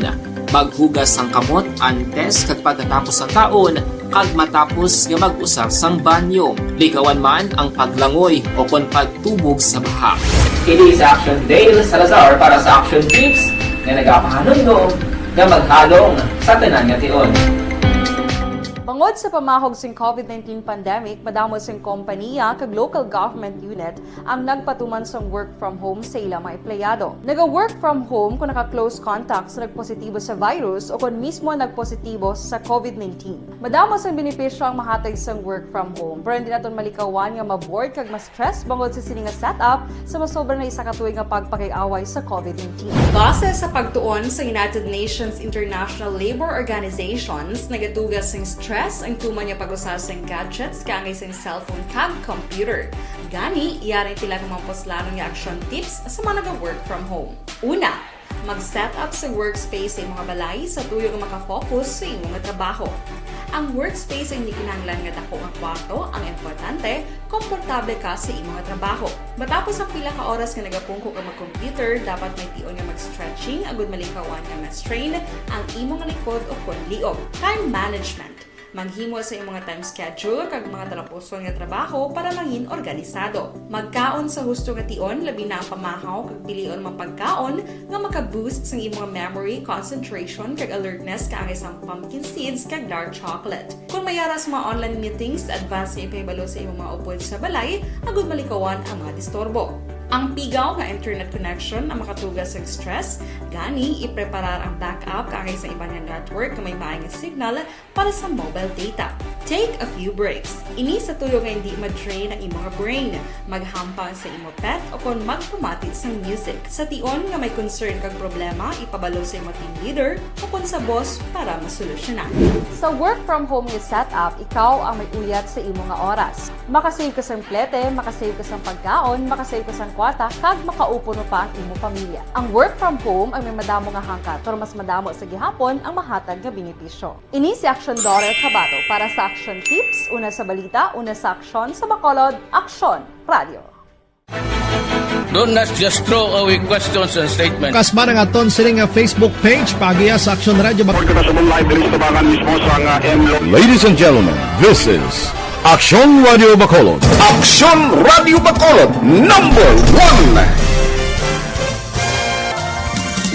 Maghugas sang kamot antes kag pagkatapos sang kaon kag matapos nga mag-usar sang banyo. Likawan man ang paglangoy o kon pagtubog sa baha. Kini si Action Dale Salazar para sa Action Tips nga nagapahanumdom nga maghalong sa tanan nga tion. Bangod sa pamahog sing covid nineteen pandemic, madamo sing kompaniya kag local government unit ang nagpatuman sang work from home sa ila mga empleyado. Naga-work from home kung naka-close contact sa nagpositibo sa virus o kon mismo nagpositibo sa covid nineteen. Madamo sang benepisyo ang mahatag sang work from home, pero hindi naton malikawan nga ma-bored kag ma-stress bangod sa sini nga setup sa masobra na isa ka tuig nga pagpakig-away sa covid nineteen. Base sa pagtuon sa United Nations International Labour Organizations, nagatuga sing stress ang tuman nga pag-usa sing gadgets kaangay sing cellphone kag computer. Gani, yari sila nga mga puslanon nga action tips sa mga naga-work from home. Una, mag-set up sa workspace sa imo nga balay sa tuyo nga makafocus sa imo nga trabaho. Ang workspace ay hindi kinahanglan nga dako nga kwarto, ang importante, komportable ka sa imo nga trabaho. Matapos ang pila ka oras nga nagapungko ka mag-computer, dapat may tion nga mag-stretching agud malikawan nga ma-strain ang imo nga likod o kon liog. Time management. Maghimo sa imo nga time schedule kag mga talapuson nga trabaho para mangin organisado. Magkaon sa husto nga tion, labi na ang pamahaw kag pilion man pagkaon nga maka-boost sang imo nga memory, concentration, kag alertness kaangay sang pumpkin seeds kag dark chocolate. Kon may ara sa mga online meetings, advance nga ipahibalo sa imo mga upod sa balay agud malikawan ang mga disturbo. Ang pigaw nga internet connection ang makatuga sa stress, gani ipreparar ang backup kaangay sa iban nga network nga may maay nga signal para sa mobile data. Take a few breaks. Ini sa tuyo nga hindi ma-drain ang imo nga brain. Maghampang sa imo pet o kon magpamati sang music. Sa tion nga may concern kag problema, ipabalo sa imo team leader o kon sa boss para masolusyonan. Sa work from home nga setup, ikaw ang may uyat sa imo nga oras. Makasave ka sang plete, makasave ka sang pagkaon, makasave ka sang kwarta, kag makaupo pa ang imo pamilya. Ang work from home ay may madamo nga hangkat, pero mas madamo sa gihapon ang mahatag nga benepisyo. Ini si Action Daughter Kabato para sa Action Tips, una sa balita, una sa aksyon, sa Bacolod, Aksyon Radio. Don't just throw away questions and statements. Kasma ang aton sini nga Facebook page, paagiha sa Action Radio Bacolod. Report kita sa live diri sa tubangan mismo sa nga M Lo- Ladies and gentlemen, this is Action Radio Bacolod. Action Radio Bacolod, number one.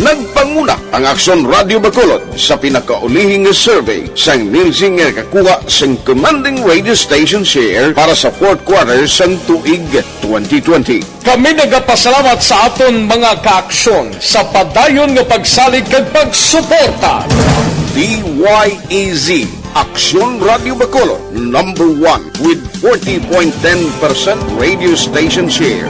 Nagpanguna ang Aksyon Radio Bacolod sa pinakaulihi nga survey sang Nielsen nga nakakuha sang commanding radio station share para sa fourth quarter sang tuig twenty twenty. Kami nagapasalamat sa aton mga kaaksyon sa padayon nga pagsalig kag pagsuporta. D Y E Z, Aksyon Radio Bacolod, number one with forty point ten percent radio station share.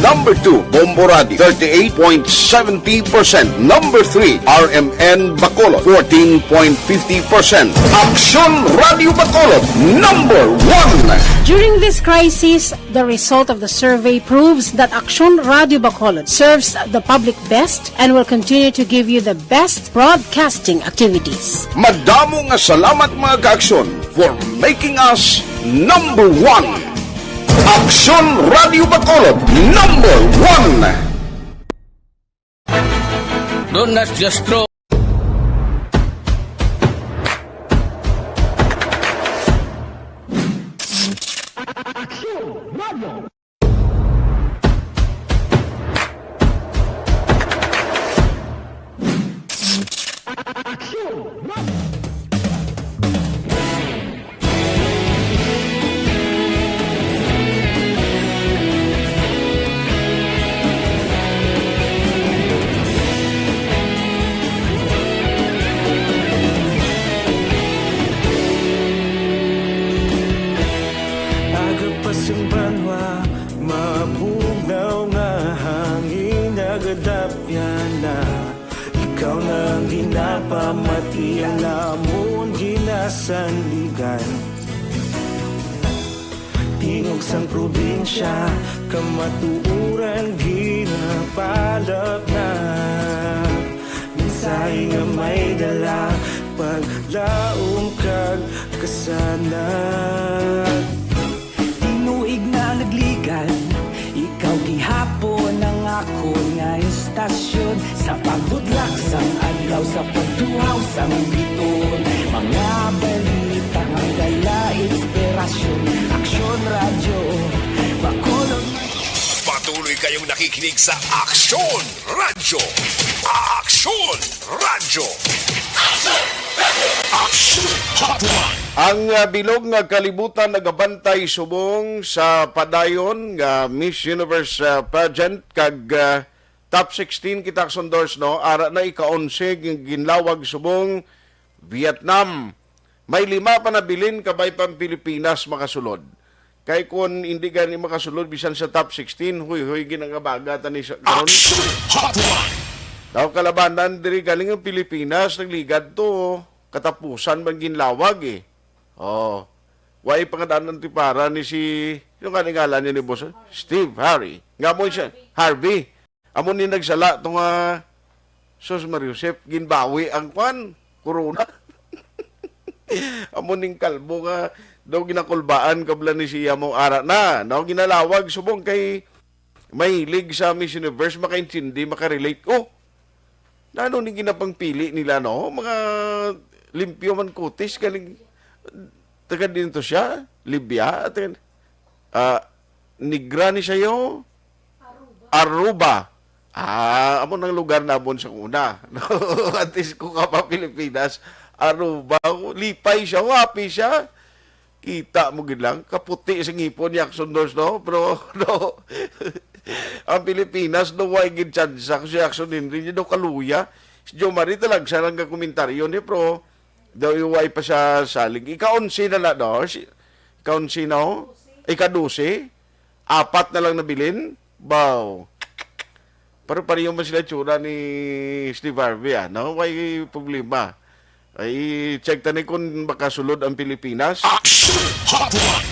Number two, Bombo Radio, thirty-eight point seventy percent. Number three, R M N Bacolod, fourteen point fifty percent. Aksyon Radio Bacolod, number one. During this crisis, the result of the survey proves that Aksyon Radio Bacolod serves the public best and will continue to give you the best broadcasting activities. Madamo nga salamat, mga kaaksyon, for making us number one. Aksyon Radio Bacolod, number one. Don't ask just throw. Agapas ang banwa, mabugnaw nga hangin nagadapyan na. Ikaw na ang ginapamati, ang amon ginasandigan. Tingog sang probinsya, kamatuoran ginapalapnag. Mensahe nga may dala, paglaom kag kasanag. Tinuig na nagligad, ikaw gihapon ang akon nga istasyon. Sa pagbudlak sang adlaw, sa pagtuhaw sang biton, mga balita nga dala inspirasyon. Aksyon Radyo Bacolod. Patuloy kayong nakikinig sa Aksyon Radyo. Aksyon Radyo. Aksyon Hotline. Ang, ah, bilog nga kalibutan nagabantay subong sa padayon nga Miss Universe, ah, pageant kag, ah, top sixteen kita, Aksyon Dors, no? Ara na ika-onse gin-, ginlawag subong Vietnam. May lima pa nabilin kabay pa ang Pilipinas makasulod. Kay kun hindi gani makasulod bisan sa top sixteen, huy, huy, ginangabaga ta ni sa karon. Action Hotline! Daw kalabanan diri galing ang Pilipinas, nagligad to. Katapusan man ginlawag eh. Oh. Way pangadanan ti para ni si, sino nga ni ngalan niya ni boss? Steve Harry. Nga mo siya, Harvey. Amo ni nagsala to nga, sus, Mar Joseph, ginbawi ang kwan, corona. Amo ning kalbo nga daw ginakulbaan kabla ni siya mo ara na, no? Ginalawag subong kay mahilig sa Miss Universe, makaintindi, makarelate. Oh, nano ni ginapangpili nila, no? Mga limpyo man kutis, galing, taga din to siya, Libya, taga, ah, Negra ni siya, yo? Aruba. Ah, amo nang lugar namon sa una. At least kung ka pa Pilipinas, Aruba, lipay siya, wapi siya. Kita mo gid lang, kaputi sa ngipon ni Action Dors, no? Pero, no, ang Pilipinas, no, way gid tsansa. Si Action Henry, no, kaluya. Si Jo Marie talaga siya lang kakomentaryo ni, pero daw way pa siya salig. Ika-onse na la, no? Si, ika-onse, no? Ika-dose? Apat na lang nabilin? Baw. Pero pareho man sila tsura ni Steve Harvey, ah, no? Way problema. Ay, check tani kung makasulod ang Pilipinas. Action Hotline!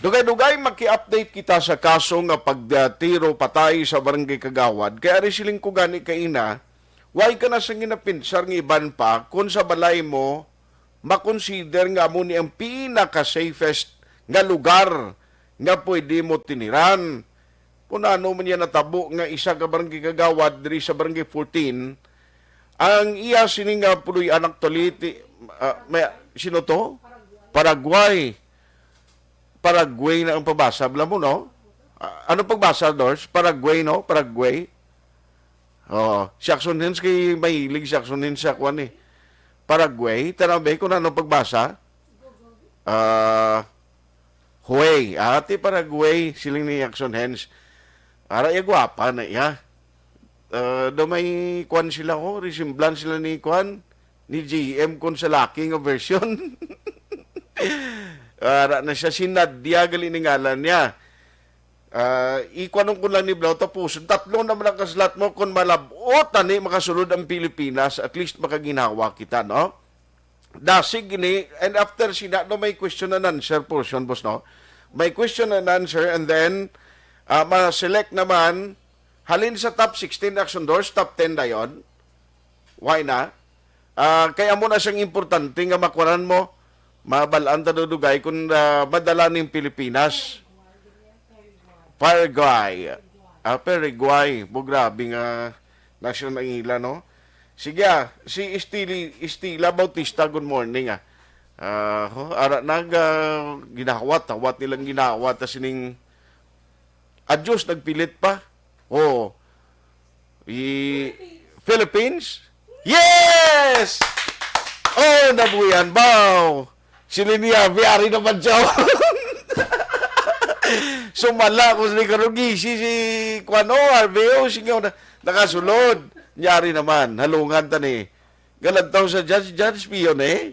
Dugay-dugay, maki-update kita sa kaso nga pagtiro patay sa barangay Kagawad. Kay ari siling ko gani kaina, way ka na sa ginapinsar nga iban pa kung sa balay mo makonsider nga amo ni ang pinaka-safest nga lugar nga pwede mo tiniran. Kung ano man yan natabo nga isa ka barangay kagawad diri sa Barangay fourteen, ang iya sini nga puloy-an actually, ti-, ah, may, sino to? Paraguay. Paraguay na ang pabasa, bala mo, no? Ah, ano pagbasa, Dors? Paraguay, no? Paraguay. Oh, si Action Hands kay mahilig si Action Hands sa kwan eh. Paraguay, tanaw ba kung ano pagbasa? Ah, Huway. Ate Paraguay, siling ni Action Hands. Ara iya gwapa na iya. Ah, daw may kwan sila ko, resemblance sila ni kwan, ni G M kung sa laki nga version. Ara na siya, si Nadia gali ni ngalan niya. Ah, ikuanon ko lang ni Blau, tapos tatlo naman ang kaslat mo, kung malabot ani makasulod ang Pilipinas, at least makaginhawa kita, no? Dasig ini, and after sina, no, may question and answer portion, boss, no? May question and answer, and then, ah, ma-select naman, halin sa top sixteen Action Doors, top ten dayon. Why na? Ah, kay amo na siyang importante nga makuanan mo, mabalaan ta dudugay kung, ah, madala ning Pilipinas. Paraguay. Ah, Paraguay. Mo, grabe nga nasyon ang ila, no? Sige, ah, si Estili, Estila Bautista, good morning, ah. Ah, ho, ara nag, ah, ginahawat, hawat nilang ginahawat, tas sining, adios, nagpilit pa. Oh, i-, Philippines? Yes! Oh, nabuyan, baw! Si Lini Harvey, ari naman siya. Sumala ko sa karon, gisi si, kwan, oh, Harvey, oh, sige, oh, na-, nakasulod. Nyari naman, halungan ta ni. Galantaw sa judge, judge, piyon eh.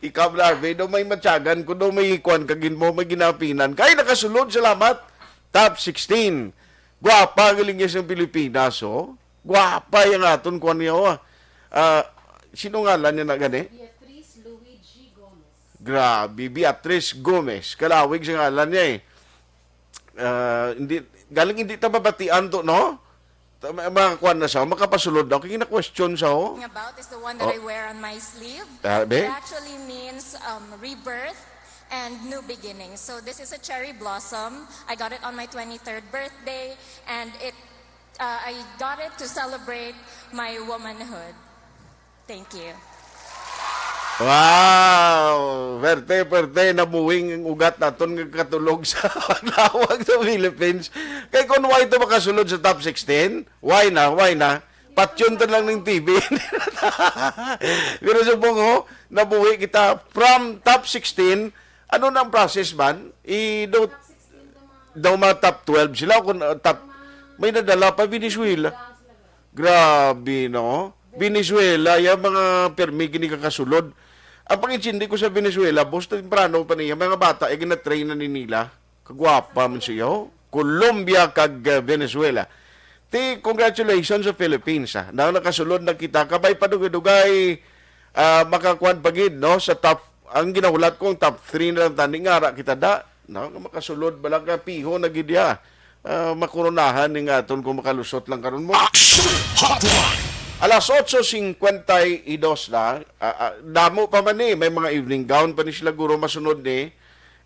Ikaw na, Harvey, daw may matyagan ko, daw may kwan ka gin mo, may ginapinan. Kay nakasulod, salamat. Top sixteen. Gwapa, galing niya sa Pilipinas, oh. Gwapa yung aton, kwan niya, oh. Ah, sino ngalan niya na gani? Beatrice Luigi Gomez. Grabe, Beatrice Gomez. Kalawig sa ngalan niya eh. Ah, hindi, galing hindi ta mabatian to, no? Ta-, ma-, makakuan na sa, makapasulod daw. Kaya na-question sa, oh. Talking about is the one that Oh. I wear on my sleeve. Ah, be? It actually means, um, rebirth and new beginning. So this is a cherry blossom. I got it on my twenty-third birthday, and it, uh, I got it to celebrate my womanhood. Thank you. Wow! Perte, perte, nabuwing ang ugat naton nga katulog sa paglawag sa Philippines. Kay kung why to makasulod sa top sixteen? Why na? Why na? Patyon ta lang ng T V. Pero subong, ho, nabuhi kita from top sixteen. Ano na ang process man? I, daw, daw mga top twelve sila. Kung, uh, top, may nadala pa Venezuela. Grabe, no? Venezuela, ya mga permi gini kakasulod. Ang pangintindi ko sa Venezuela, boss, temprano pa niya, mga bata, eh, ginatrain na ni nila. Kagwapa man siya, oh. Colombia kag, uh, Venezuela. Ti, congratulations sa Philippines, ah. Na nakasulod na kita. Kabay pa dugay-dugay, ah, makakuan pa gid, no? Sa top, ang ginahulat ko, ang top three na lang tani, nga ara kita da. No? Nga makasulod ba lang ka piho na gid ya? Ah, makoronahan ni nga aton kung makalusot lang karon mo. Action Hotline! Alas otso cincuenta y dos na, ah, ah, damo pa man ni, may mga evening gown pa ni sila guro masunod ni.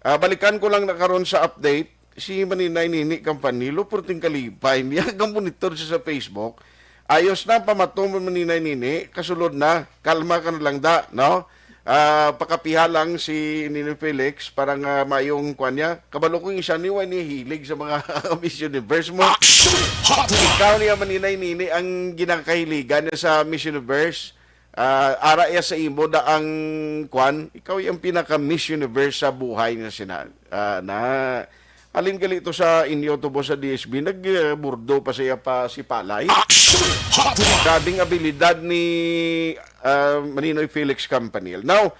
Ah, balikan ko lang na karon sa update, si Maninay Nini Campanilo, purting kalipay niya, ang monitor siya sa Facebook. Ayos na, pamato mo, Maninay Nini, kasulod na, kalma ka na lang da, no? Ah, pakapiha lang si Nini Felix para nga mayong kwan niya. Kabalo ko yung isa ni, wa ni hilig sa mga Miss Universe mo. Action Hotline! Ikaw niya, Maninay Nini, ang ginakahiligan niya sa Miss Universe. Ah, ara iya sa imo da ang kwan, ikaw yung pinaka Miss Universe sa buhay nga sina-, ah, na, alin gali to sa inyo tubo sa D S B, nagburdo pa siya pa si Palay. Action Hotline! Grabing abilidad ni, ah, Maninoy Felix Campanil. Now,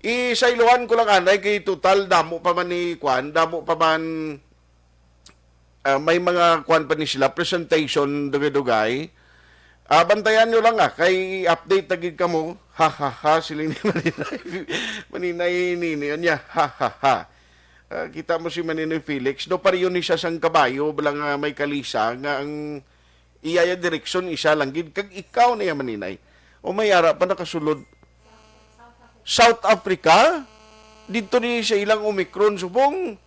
isailohan ko lang anay kay total damo pa man ni kwan, damo pa man, ah, may mga kwan pa ni sila, presentation, dugay-dugay. Ah, bantayan nyo lang, ah, kay update na gid kamo. Ha, ha, ha, siling ni Maninay, Maninay Nini, niya, ha, ha, ha. Ah, kita mo si Maninoy Felix, do pareho ni siya sang kabayo, bala nga may kalisa, nga ang iya ya direksyon, isa lang gid, kag ikaw na ya, Maninay. O may ara pa nakasulod. South Africa, dito ni sa ilang Omicron, subong.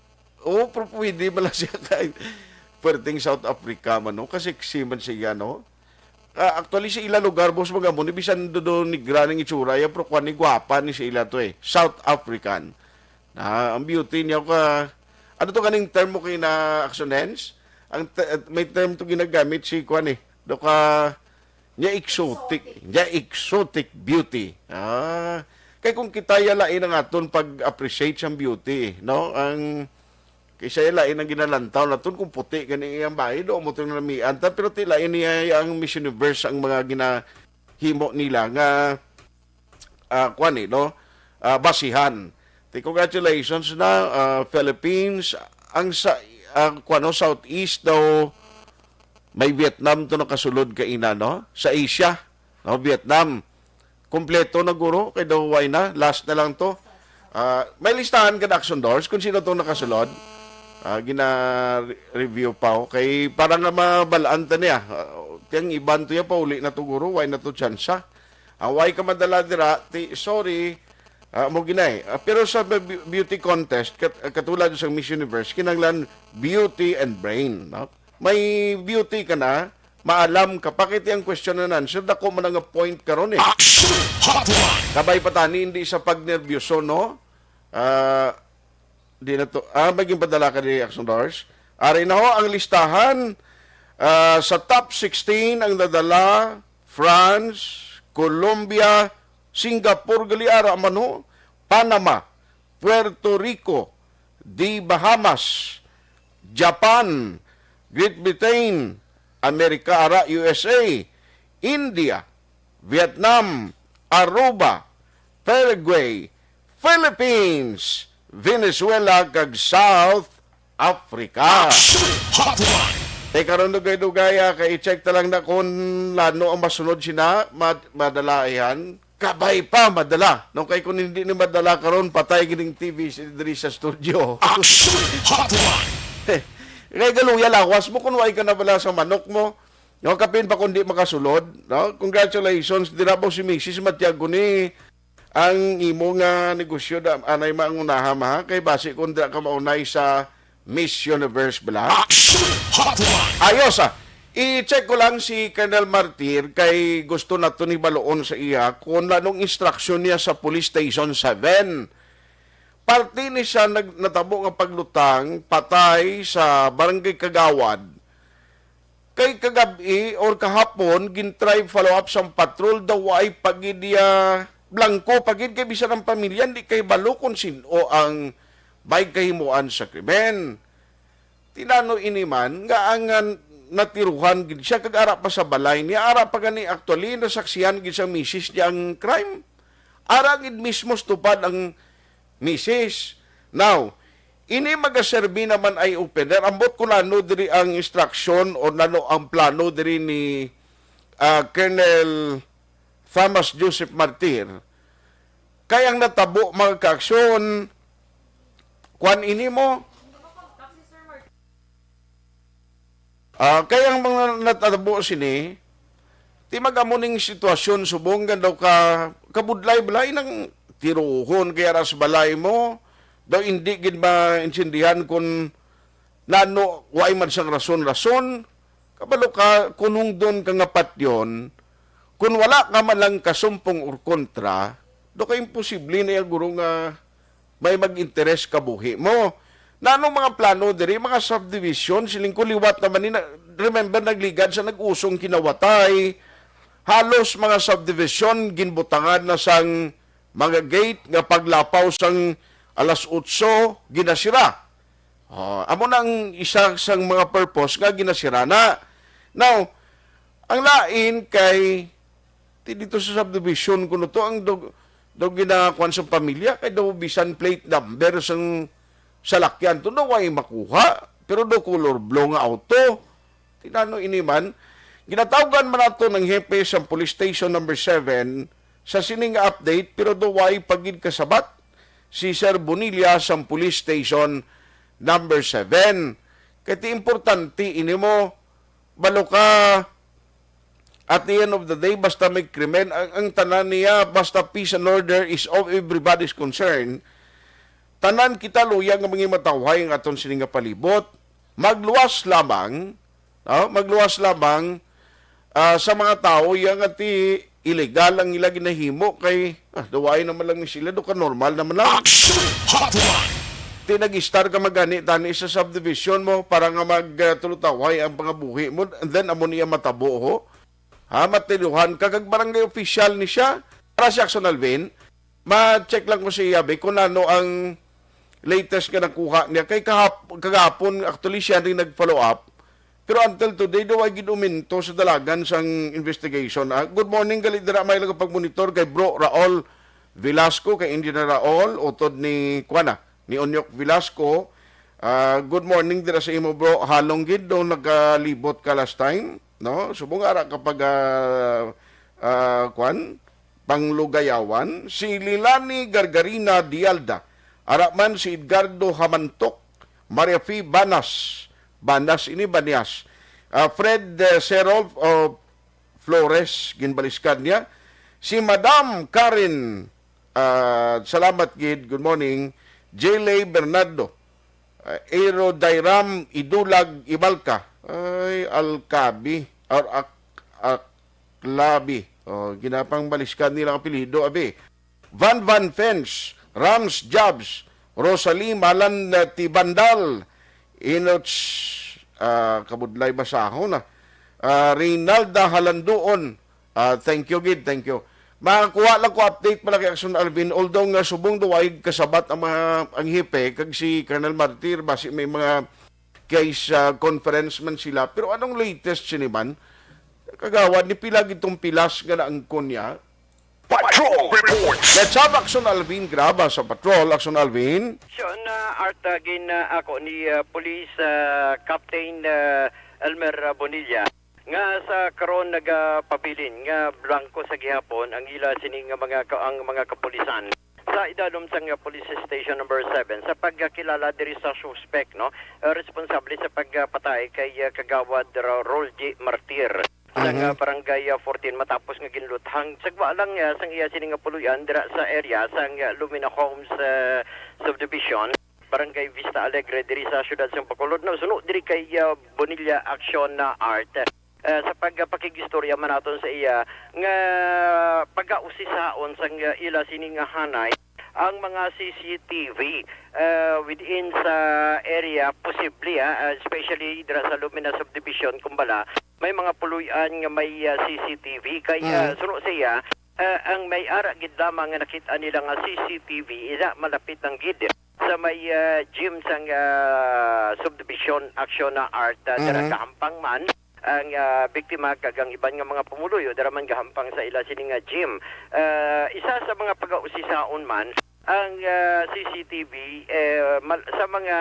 Oh, pero pwede bala siya kay perting South Africa man, no? Kasi sexy man siya, no? Ah, actually, sa ila lugar, boss, mga mo, ni bisan do, do negra ning itsura, ya, pero kwan ni gwapa ni sa ila to, eh. South African. Na, ang beauty niya ka, ano to kaning term mo kay na Action Hands? Ang te-, may term to ginagamit si kwan, eh. Do ka, niya exotic, niya exotic beauty. Ah, kay kung kita ya lain ang aton pag-appreciate sa beauty, eh, no? Ang Kay siya lain ang ginalantaw naton kung puti gani iyang bahay, do mo tong namian ta, pero ti lain niya ang Miss Universe ang mga ginahimo nila nga, ah, kwan, eh, no? Ah, basihan. Ti, congratulations na, ah, Philippines. Ang sa, ah, kwan, no, Southeast daw, may Vietnam to nakasulod kaina, no? Sa Asia, no? Vietnam. Kompleto na, guro, kay daw why na? Last na lang to. Ah, may listahan ka na, Action Doors, kung sino tong nakasulod. Ah, gina-review pa, oh. Kay para nga mabalaan ta niya. Ah, tiyang iban to ya, pauli na to, guro. Why na to tsansa? Ah, why ka madala dira? Ti, sorry. Ah, mo ginay. Ah, pero sa be-, beauty contest, kat-, katulad sa Miss Universe, kinahanglan beauty and brain, no? May beauty ka na, maalam ka pa, kay ang question and answer, dako man nga point karon eh. Action Hotline! Kabay pa tani, hindi sa pagnerbyoso, no? Ah, di na to. Ah, may ginpadala ka diri, Action Dollars. Ari na ho ang listahan. Ah, sa top sixteen ang nadala, France, Colombia, Singapore, gali ara man ho, Panama, Puerto Rico, the Bahamas, Japan, Great Britain, Amerika ara, U S A, India, Vietnam, Aruba, Paraguay, Philippines, Venezuela, kag South Africa. Action Hotline! Kay karon dugay-dugay, ah, kay i-check ta lang na kung lano ang masunod sina, mad-, madala yan. Kabay pa, madala. No, kay kung hindi ni madala karon, patay gining T V si-, diri sa studio. Action Hotline! Kay galuya lawas mo kung way ka na bala sa manok mo. No, kapin pa kung di makasulod, no? Congratulations, dira po si Misis Matiago ni ang imo nga negosyo da, anay mangunaha ma, kay basi kung dira ka maunay sa Miss Universe bala. Action Hotline! Ayos, ah. I-check ko lang si Colonel Martir kay gusto nato ni baloon sa iya kung anong instruction niya sa Police Station seven. Parte ni siya nag-, natabo nga paglutang patay sa Barangay Kagawad. Kay kagab-i or kahapon, gin-try follow up sang patrol, daw ay pagid iya, blanco pagid, kay bisan ang pamilya, di kay balo kung sin-o ang may kahimuan sa krimen. Tinano ini man nga ang, ah, natiruhan gid siya, kag ara pa sa balay niya, ara pa gani actually nasaksihan gid sa misis niya ang crime. Ara gid mismo tupad ang misis. Now, ini magaserbi naman eye-opener. Ambot ko nano diri ang instruction o nano ang plano diri ni, ah, Colonel Thomas Joseph Martir. Kay ang natabo, mga kaaksyon, kwan ini mo, ah, kay ang mga natabo sini, ti mag-amo ning sitwasyon subong nga daw ka, kabudlay-balay nang tiruhon kay aras balay mo, daw hindi gid maintindihan kung nano, way man sang rason-rason, kabalo ka, kung hungdon ka nga patyon, kung wala ka man lang kasumpong or kontra, do ka imposible na yung guro nga may mag-interes ka buhi mo. Na anong mga plano diri, mga subdivision, siling ko liwat naman ni na, remember, nagligad sa nag-usong kinawatay, halos mga subdivision, ginbutangan na sang mga gate nga paglapaw sang alas otso, ginasira. Oh, amo na ang isa sang mga purpose nga ginasira na. Now, ang lain kay ti dito sa subdivision kuno to ang dog, dog ginakuan sa pamilya kay daw bisan plate number sang salakyan to daw ay makuha, pero do color blue nga auto. Tinano ini man, ginatawgan man nato ng hepe sa Police Station Number Seven sa sini nga update, pero do way pagid kasabat si Sir Bonilla sa Police Station Number Seven. Kay ti importante ini mo, balo ka, at the end of the day, basta may krimen, ang, ang tanan niya, basta peace and order is of everybody's concern. Tanan kita luya nga mga matawhay ang aton sini nga palibot. Magluwas lamang, no? Magluwas lamang, ah, sa mga tawo iya nga ti illegal ang ila ginahimo kay, ah, dawain naman lang ni sila, do ka normal naman lang. Action Hotline! Ti nag-istar ka magani tani sa subdivision mo para nga mag, ah, tulutawhay ang pangabuhi mo, and then amo niya matabo ho. Ha, matiluhan ka kag barangay official ni siya. Para si Action Alvin, ma-check lang ko sa iya, be, kung ano ang latest nga nakuha niya. Kay kahap-, kagapon, actually, siya rin nag-follow up. Pero until today, daw ay ginuminto sa dalagan sang investigation. Ah, good morning, gali dira may lang pagmonitor kay Bro Raul Velasco, kay Engineer Raul, utod ni, kuana, ni Onyok Velasco. Ah, good morning dira sa imo, bro. Halong gid nung nagalibot ka last time, no? Subong ara ka pag, ah, ah, kwan, panglugayawan. Si Lilani Gargarina Dialda, ara man si Edgardo Hamantok, Maria Fe Banas, Banas ini Banias, ah, Fred, eh, Serol, oh, Flores, ginbaliskan niya. Si Madam Karen Ah, salamat gid. Good morning. J L A Bernardo. Ah, Aero Dairam Idulag Ibalka. Ay, Alcabi. Or Ak Aklabi. Oh, ginapang baliskan nilang apelyido, abi. Van Van Fence, Rams Jobs, Rosalie Malan, ah, Tibandal, Inoch, ah, kabudlay basahon na. Ah, Reynalda Halanduon, ah, thank you gid, thank you. Makakuha lang ko update pala kay Action Alvin, although nga subong daw ay kasabat ang mga, ang hepe, kag si Colonel Martir, basi may mga case, ah, conference man sila. Pero anong latest sini man? Kagawad, ni pila gitong pilas nga naangkon niya? Patrol Reports. Let's have Action Alvin Graba sa Patrol. Action Alvin. Action, ah, Art, ah, gin, ah, ako ni, ah, Police, ah, Captain, ah, Elmer, ah, Bonilla nga sa karon nagapabilin nga blanco sa gihapon ang ila sini nga mga ka-, ang mga kapulisan sa idalom sang, ah, Police Station Number Seven sa pagkakilala diri sa suspek, no? Ah, responsable sa pagpatay kay, ah, Kagawad Ro-, Rolji Martir sang, Mhm. ah, Barangay, ah, fourteen matapos nga ginluthang sagwa lang, ah, sang iya sini nga puloy-an dira sa area sang, ah, Lumina Homes, ah, Subdivision, Barangay Vista Alegre diri sa siyudad sang Bacolod. Nasuno diri kay, ah, Bonilla Action na Art. Ah, sa pagpakigistorya man naton sa iya nga pagausisaon sang, ah, ila sini nga hanay ang mga C C T V, ah, within sa area, posible, ah, ah, especially dira sa Lumina Subdivision, kumbala, may mga puloy-an nga may, ah, C C T V. Kay, ah, Mm. suno sa iya, ah, ang may ara gid lamang nga nakita nila nga C C T V, ila malapit lang gid sa may, ah, gym sang, ah, subdivision Action na Art, ah, dira Mhm. gahampang man ang, ah, biktima kag ang iban nga mga pumuluyo dira man gahampang sa ila sini nga gym. Ah, isa sa mga pagausisaon man ang, ah, C C T V, eh, mal-, sa mga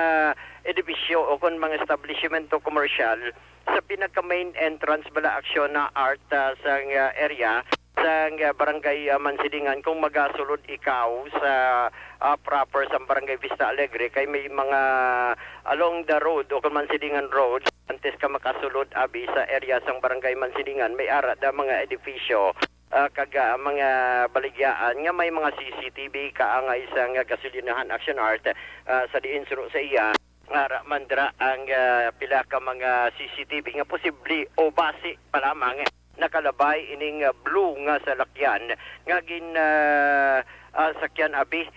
edifisyo o kon mga establishmento komersyal sa pinaka main entrance bala Action na Art, ah, sang, ah, area sang, ah, barangay, ah, Mansilingan kung magasulod ikaw sa, ah, proper sang barangay Vista Alegre kay may mga along the road o kon Mansilingan Road antes ka makasulod abi sa area sang barangay Mansilingan may ara da mga edifisyo, ah, kag, ah, mga baligyaan nga may mga C C T V kaangay sang gasolinahan Action Art, ah, sa diin suno sa iya ara man dira ang, ah, pila ka mga C C T V nga posible o basi pa lamang nakalabay ining, ah, blue nga salakyan nga gin, ah, ah, sakyan abi,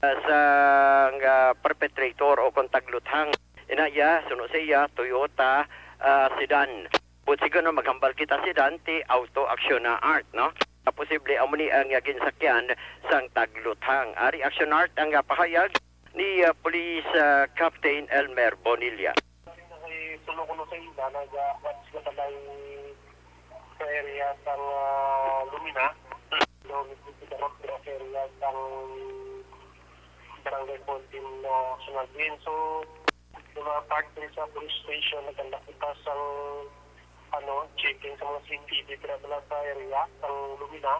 ah, sang, ah, perpetrator o kon tagluthang. Ina iya, suno sa iya, Toyota, ah, sedan. But siguro maghambal kita sedan, ti auto Action na Art, no? Nga posible amo ni ang, ah, ginsakyan sang tagluthang. Ari Action Art ang, ah, pahayag ni, ah, Police, ah, Captain Elmer Bonilla. Kay suno kuno sa ila, nag-, ah, what's the balay sa area sang, ah, Lumina. Lumina sa area sang Barangay fourteen, ah, Sunagin. So, yung mga part din sa police station, nagkanda kita sang, ano, checking sa mga C C T V dira bala sa area sang Lumina.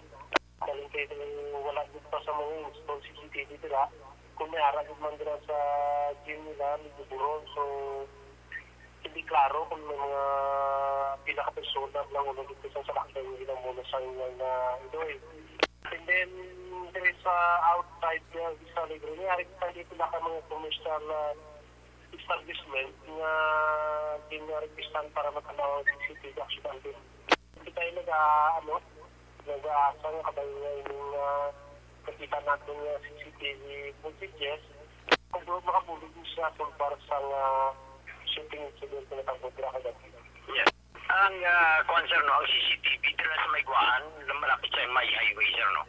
Galing kay wala dito sa mga install C C T V dira. Kung may ara man dira sa gym nila, medyo buron. So, hindi klaro kung may mga pila ka persona lang ulo dito sa salakyan nga ginamuna sa inyo nga idoy. And then, there is, uh, outside, uh, Vista Alegre, may ari pa dito na ka mga commercial, uh, establishment nga ginarequestan para matanaw ang C C T V actually. Hindi tayo nag, ah, ano, nag-aasa nga kabay nga ining, ah, nakita natin nga C C T V footages. Kung doon makabulog mo siya kung para sa nga shooting incident na natabo dira kagabi. Yeah. Ang, ah, kuwan, sir, no, ang C C T V dira sa may kuwan, malapit sa may highway, sir, no?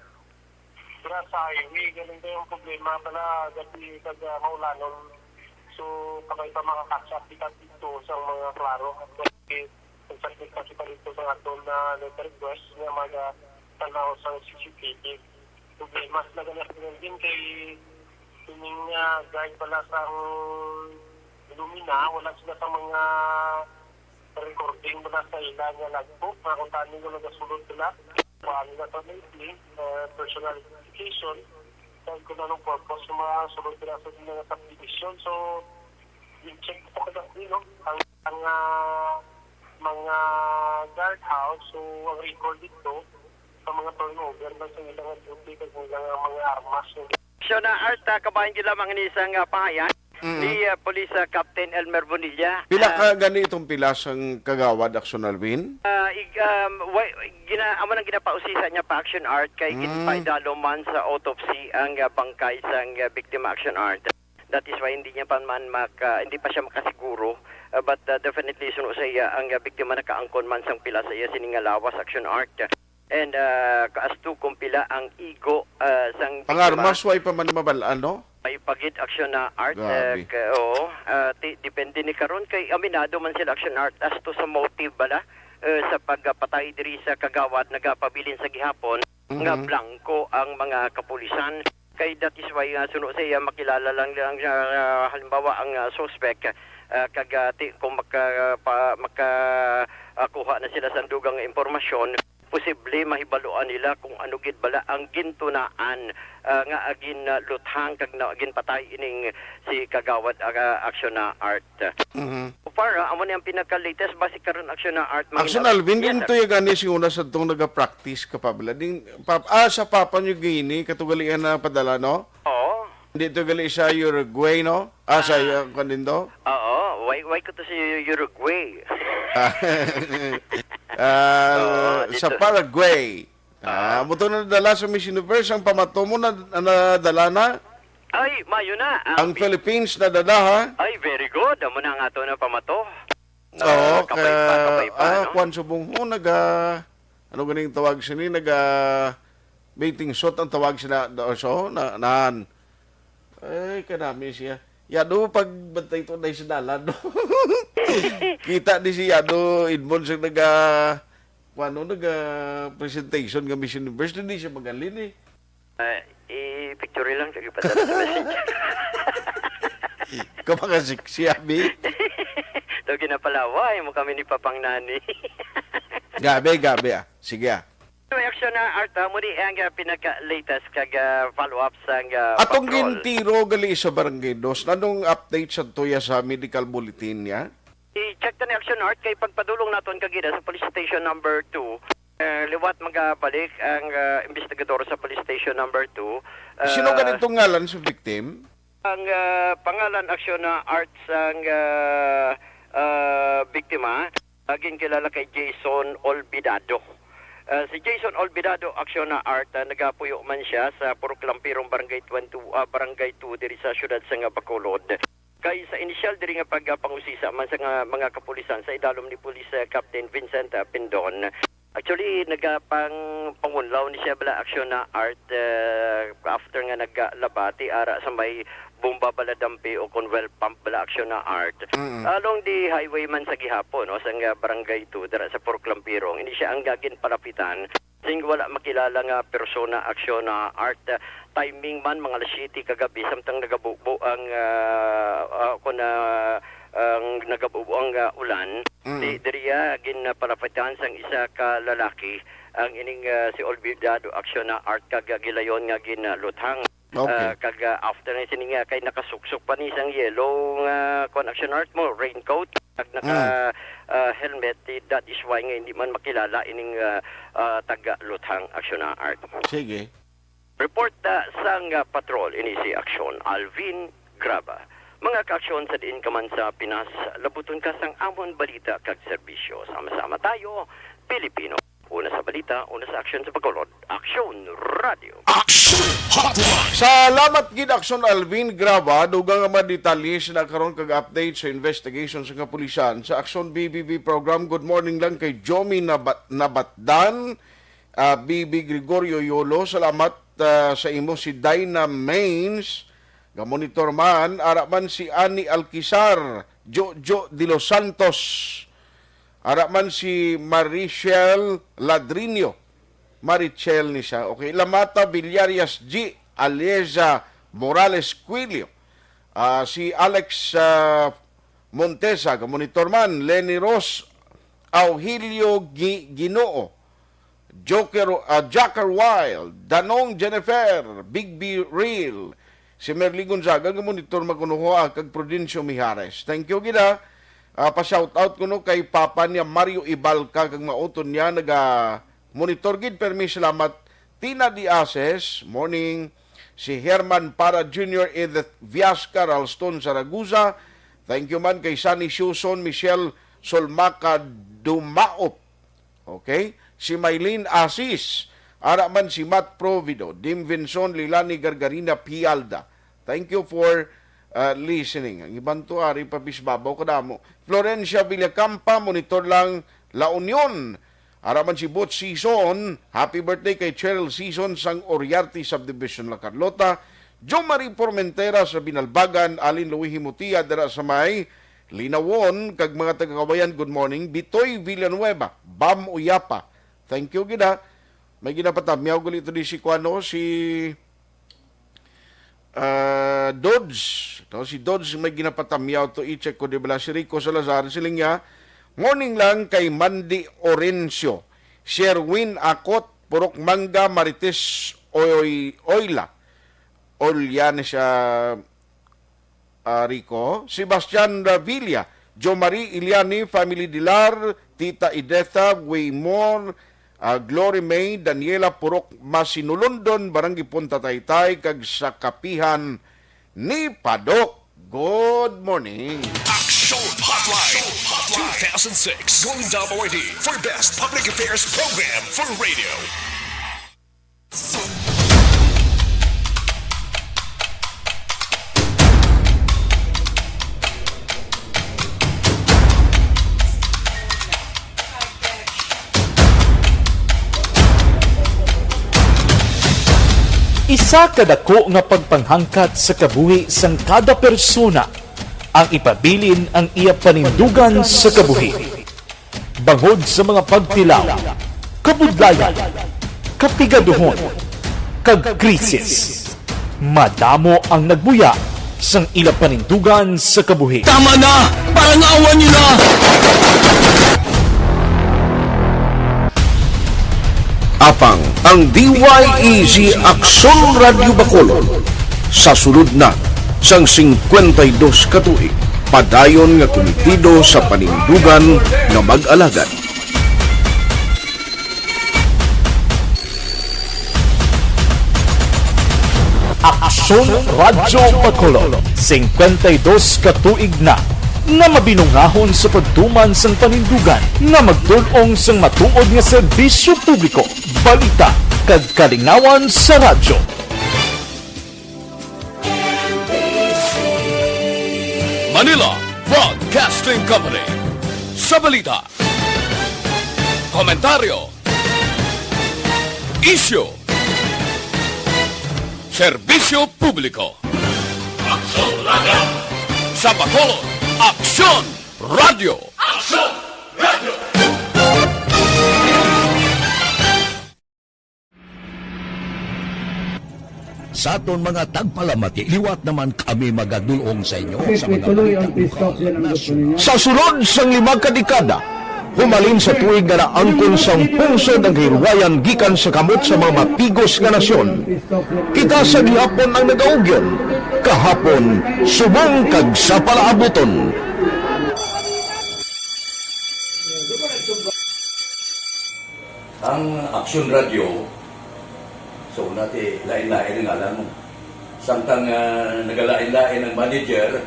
Dira sa highway, ganun ba yung problema pala, gabi kag, ah, maulanon. So, kabay pa makakatch up kita dito sa mga klaro. At kung sa kita, kita dito sa aton na letter request nga mag, ah, tanaw sa C C T V. Problema sila ganyan din kay ining, ah, guide pala sa Lumina, wala sila sa mga recording mo na sa ila nga logbook, nga kung tani nga nagasulod sila. Kuhaan nila sa lately, uh, personal identification, kag kung anong purpose ng mga sulod nila sa mga subdivision. So, i-check ko pa kasi, no? Ang, ang, ah, mga guardhouse, so, ang record dito, Sa mga turnover na sa ilang duty kag ilang mga armas. Aksyon na Art, ah, kabahin gid lamang ni isang, ah, pahayag Mm. ni, ah, Police, ah, Captain Elmer Bonilla. Pila Ah, ka gani itong pila sang kagawad, Aksyon Alvin? Ah, ig, um, way, gina, amo nang ginapausisa niya pa Action Art kay Mm. ginpaidalo man sa autopsy ang, ah, bangkay sang, ah, biktima Action Art. That is why hindi niya pa man maka, hindi pa siya makasiguro. Ah, but, ah, definitely suno sa iya ang, ah, biktima nakaangkon man sang pila sa iya sini nga lawas Action Art. And, ah, kaasto kung pila ang igo, ah, sang Ang biktima. Armas, way pa man mabal-an, no? May pagid Aksyon na Art, Grabe. eh, k-, oo. Ah, ti-, depende ni karon kay aminado man sila Aksyon Art as to sa motive bala, eh, sa pagpatay diri sa kagawad nagapabilin sa gihapon nga Mhm. blanco ang mga kapulisan. Kay that is why, ah, suno sa iya makilala lang lang, ah, halimbawa ang, ah, suspect, ah, kag, ah, ti-, kung maka, pa, maka, ah, kuha na sila sa dugang impormasyon, posible mahibaluan nila kung ano gid bala ang gintunaan, ah, nga agin, ah, luthang kag na, ginpatay ining si Kagawad, ah, Aksyon na Art. Mhm. So far, ah, amo ni ang pinaka-latest basi karon Aksyon na Art. Aksyon Mangina-, Alvin, Yes, din sir. to yung gani sing una sa itong nagpa-practice ka pa bala. Ding, pa, ah, sa Papa New Guinea, katugalian na padala, no? Oo. Hindi to gali sa Uruguay, no? Ah, sa Ah. uh, kanindo? Oo, why, why ko to si Uruguay? Ah, ah, Oo, sa dito. Paraguay. Ah, mo to nadala sa Miss Universe ang pamato mo na nadala na. Ay, mayo na. Ang Philippines nadala, ha? Ay, very good. Amo na nga to na pamato. Oo, Ah, kapay pa, ka- kapay pa, ah, no? Kwan subong mo, naga, ano ganing tawag sini? Naga, bathing suit ang tawag sila, do-, so, na, nan. Ay, kanami siya. Yado, pag bantay to na yung sinalan, no? Kita ni si Yado Edmond sa naga, kwan, no, naga presentation nga Miss Universe, hindi siya magalin eh. Ah, i-picture lang, sige, padala sa messenger. Kapakasiksi, abi. Daw ginapalaway mo kami ni Papang Nani. Gabi, gabi, ah. Sige, ah. Reaksyon na, Art, ah, muli ang, ah, pinaka-latest kag, ah, follow-up sang, ah, Atong patrol. gintiro gali sa Barangay Dos, anong update sa tuya sa medical bulletin niya? I-check ta ni Action Art kay pagpadulong naton kagina sa police station number two. Eh, liwat magabalik ang, ah, investigador sa police station number two. Ah, Sino ganitong ngalan sa victim? Ang, ah, pangalan Action na Art sang, ah, ah, biktima, ah, ginkilala kay Jason Olvidado. Ah, si Jason Olvidado Action na Art, ah, nagapuyo man siya sa Purok Lampirong Barangay twenty, ah, Barangay two diri sa siyudad sa nga Bacolod. Kay sa inisyal diri nga pagpangusisa man sa nga mga kapulisan sa idalom ni Police, ah, Captain Vincent, ah, Pindon, actually, nagapang-, pangunlaw ni siya bala Action na Art, eh, after nga naglabati ara sa may bomba bala dampi o kon well pump bala Action na Art. Mm. Along the highway man sa gihapon, no, sa nga Barangay two, dira sa Purok Lampirong, ini siya ang gagin palapitan sing wala makilala nga persona Action na Art. Timing man, mga alas siyete kagabi, samtang nagabubo ang, ah, ah, kon, ah, ang nagabubo ang, ah, ulan. Mm. Di, diriya, ginpalapitan sang isa ka lalaki ang ining, ah, si Olvidado Action na Art kag, ah, gilayon nga ginluthang. Okay. Ah, kag, ah, after na sini nga kay nakasuksok pa ni sang yellow nga kuan Action Art mo, raincoat, kag naka, ah, helmet, eh, that is why nga hindi man makilala ining, ah, ah, taga-luthang Action Art. Sige. Report, ah, sang, ah, patrol ini si Aksyon Alvin Graba. Mga kaaksyon sa diin ka man sa Pinas, labuton ka sang amon balita kag serbisyo. Sama-sama tayo, Pilipino. Una sa balita, una sa aksyon sa Bacolod. Aksyon Radio. Action Hotline. Salamat gid Aksyon Alvin Graba, dugang nga mga detalye sila karon kag update sa investigation sa kapulisan sa Aksyon B B B program. Good morning lang kay Jomi Nabat Nabatdan, ah, B B Gregorio Yolo. Salamat, ah, sa imo si Dyna Mains, ga monitor man, ara man si Ani Alquizar, Jojo de los Santos. Ara man si Marichel Ladriño, Marichel ni siya. Okay, Lamata Villarias G, Alieza Morales Quilio, ah, si Alex, ah, Montesa, ga monitor man, Lenny Ross, Auhelio Gi-, Ginoo, Joker, ah, Jacker Wild, Danong Jennifer, Big B Real, si Merly Gonzaga, nga monitor makunuho, ah, kag Prudencio Mijares. Thank you gid, ah. Ah, pa-shout out kuno kay papa niya Mario Ibalca kag mauton niya naga Monitor gid, permi, salamat. Tina Diases, morning. Si Herman Para Junior, Edith Viasca, Ralston Zaragoza. Thank you man kay Sunny Siuson, Michelle Solmaca Dumaop. Okay? Si Mylene Asis. Ara man si Matt Provido, Dim Vinson, Lilani Gargarina Pialda. Thank you for, uh, listening. Ang iban to, ari pa bisbabaw kadamo. Florencia Villacampa, monitor lang, La Union. Ara man si Bot Season, happy birthday kay Cheryl Season sang Oriarte Subdivision, La Carlota. Jo Marie Formentera sa Binalbagan, Alin Louis Himutia dira sa may Linawon, kag mga taga-Kawayan, good morning. Bitoy Villanueva, Bam Uyapa. Thank you gid, ha. May ginapatamyaw gali to di si kuano, si ah, Dodge. No, si Dodge may ginapatamyaw to, i-check ko, di bala, si Rico Salazar, siling niya, "Morning lang kay Mandy Orencio, Sherwin Akot, Purok Mangga, Marites Oy, Oyla." Olya ni siya, ah, Rico. Sebastian Ravilla, Jo Marie Iliani, Family Dilar, Tita Idetha, Waymore, ah, Glory May, Daniela Purok, Masinulundon, Barangay Punta Taytay, kag sa kapihan ni Padok. Good morning. Action Hotline two thousand six, Golden Dome Awardee for Best Public Affairs Program for Radio. Isa ka dako nga pagpanghangkat sa kabuhi sang kada persona ang ipabilin ang iya panindugan sa kabuhi. Bangod sa mga pagtilaw, kabudlayan, kapigaduhon, kag krisis, madamo ang nagbuya sang ila panindugan sa kabuhi. Tama na! Parang awa niyo na! Apang ang D Y E Z Aksyon Radyo Bacolod sa sulod na sang singkwenta y dos ka tuig, padayon nga kumitido sa panindugan nga mag-alagad. Aksyon Radyo Bacolod, singkwenta y dos ka tuig na nga mabinungahon sa pagtuman sang panindugan nga magtul-ong sang matuod nga serbisyo publiko, balita, kag kalingawan sa radyo. Manila Broadcasting Company. Sa balita, komentaryo, isyu, serbisyo publiko. Aksyon Radyo. Sa Bacolod, Aksyon Radyo. Aksyon Radyo. Sa aton mga tagpalamati, liwat naman kami magadul-ong sa inyo sa mga balita lokal, nasyonal. Sa sulod sang lima ka dekada, humalin sa tuig nga naangkon sang pungsod ang kahilwayan gikan sa kamot sa mga mapigos nga nasyon, kita sa gihapon ang nagaugyon, kahapon subong kag sa palaabuton. Ang Aksyon Radyo, sa una ti lain-lain ang ngalan mo. Samtang, ah, nagalain-lain ang manager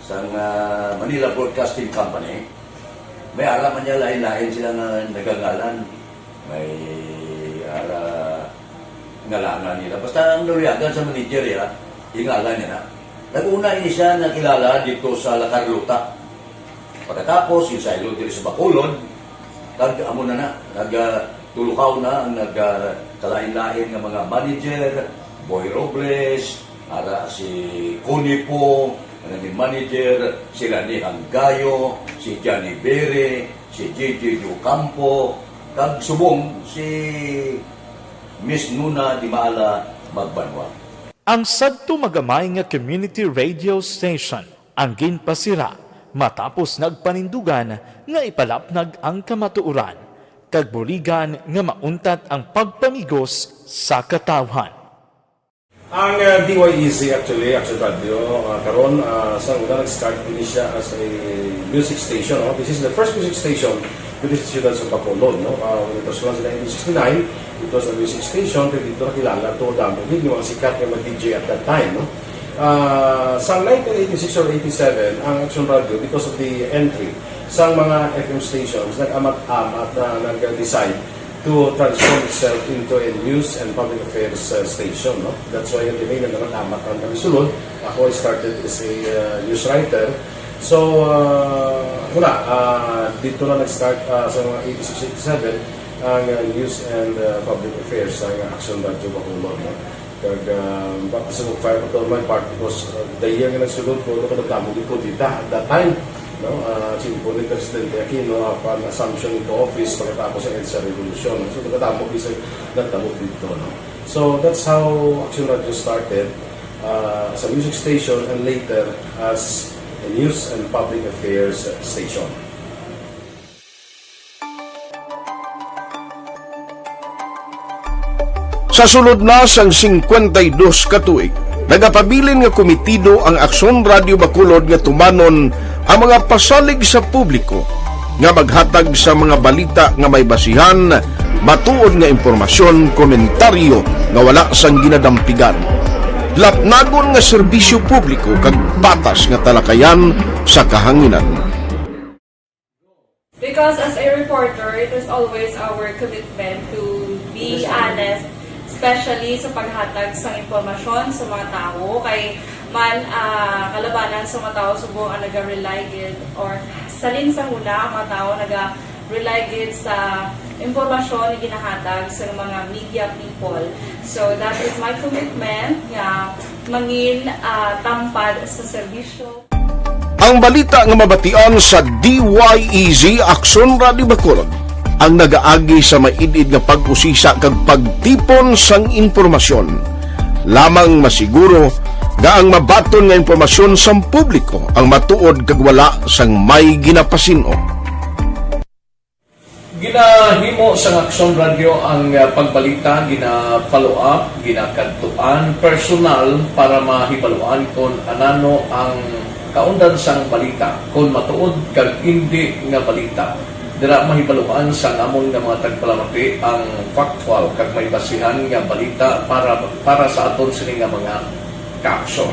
sang, ah, Manila Broadcasting Company, may ara man niya lain-lain sila nga nagangalan. May ara ngalanan nila. Basta ang naluyagan sa manager, ya, ingalan niya na. Nag-una ini siya nakilala dito sa La Carlota. Pagkatapos, insaylo diri sa Bacolod, kag amo na na, nag, ah, tulukaw na ang nag, ah, kalain-lain nga mga manager, Boy Robles, ara si Connie Po, ang naging manager, si Rani Hanggayo, si Johnny Bere, si J J Ocampo, kag subong si Miss Nuna Di Maala Magbanwa. Ang sadto magamay nga community radio station ang ginpasira matapos nagpanindugan nga ipalapnag ang kamatuoran kag buligan nga mauntat ang pagpamigos sa katawhan. Ang, uh, D Y E Z actually, Action Radio, uh, karon, uh, sa una nag-start ini siya as a music station, no? This is the first music station Dito sa siyudad sa Bacolod, no? Ah, when it was launched in nineteen sixty-nine, it was a music station, pero dito nakilala to, damo gid yung mga sikat nga mga D J at that time, no? Ah, sa nineteen eighty-six or eighty-seven, ang Action Radio, because of the entry sa mga F M stations, nag-amat-amat na nag-decide to transform itself into a news and public affairs, uh, station, no? That's why yung tinignan na nag-amat ang kami sulod. Ako, I started as a, uh, news writer. So, uh, wala, uh, dito na nag-start, uh, sa mga eighty-six, eighty-seven, ang, uh, news and, uh, public affairs sa Action Radio Bacolod, no? Kag, uh, baka sa mag-fire pa to my part because, uh, the year nga nagsulod ko, ano ko nagdamo gid ko dita at that time, no? Uh, simple ni Presidente Aquino, upon assumption into office pagkatapos sa EDSA Revolution. So, nagdamo gid sa nagdamo dito, no? So, that's how Action Radio started, uh, as a music station and later as a news and public affairs station. Sa sulod na sang singkwenta y dos ka tuig, nagapabilin nga komitido ang Aksyon Radio Bacolod nga tumanon ang mga pasalig sa publiko nga maghatag sa mga balita nga may basihan, matuod nga impormasyon, komentaryo nga wala sang ginadampigan, lapnagon nga serbisyo publiko kag patas nga talakayan sa kahanginan. Because as a reporter, it is always our commitment to be honest, especially sa paghatag sang impormasyon sa mga tawo. Kay man, ah, kalabanan sa mga tawo subong ang naga-rely gid, or salin sa huna ang mga tawo naga-rely gid sa impormasyon nga ginahatag sa mga media people. So that is my commitment nga mangin, ah, tampad sa serbisyo. Ang balita nga mabatian sa D Y E Z Aksyon Radio Bacolod ang nagaagi sa maid-id nga pag-usisa kag pagtipon sang impormasyon. Lamang masiguro nga ang mabaton nga impormasyon sang publiko ang matuod kag wala sang may ginapasin-o. Ginahimo sang Aksyon Radio ang, ah, pagbalita, gina-follow up, ginakadtuan personal para mahibaluan kon anano ang kaundan sang balita, kon matuod kag indi nga balita. Dira mahibaluan sang amon nga mga tagpalamati ang factual kag may basihan nga balita para para sa aton sini nga mga kaaksyon.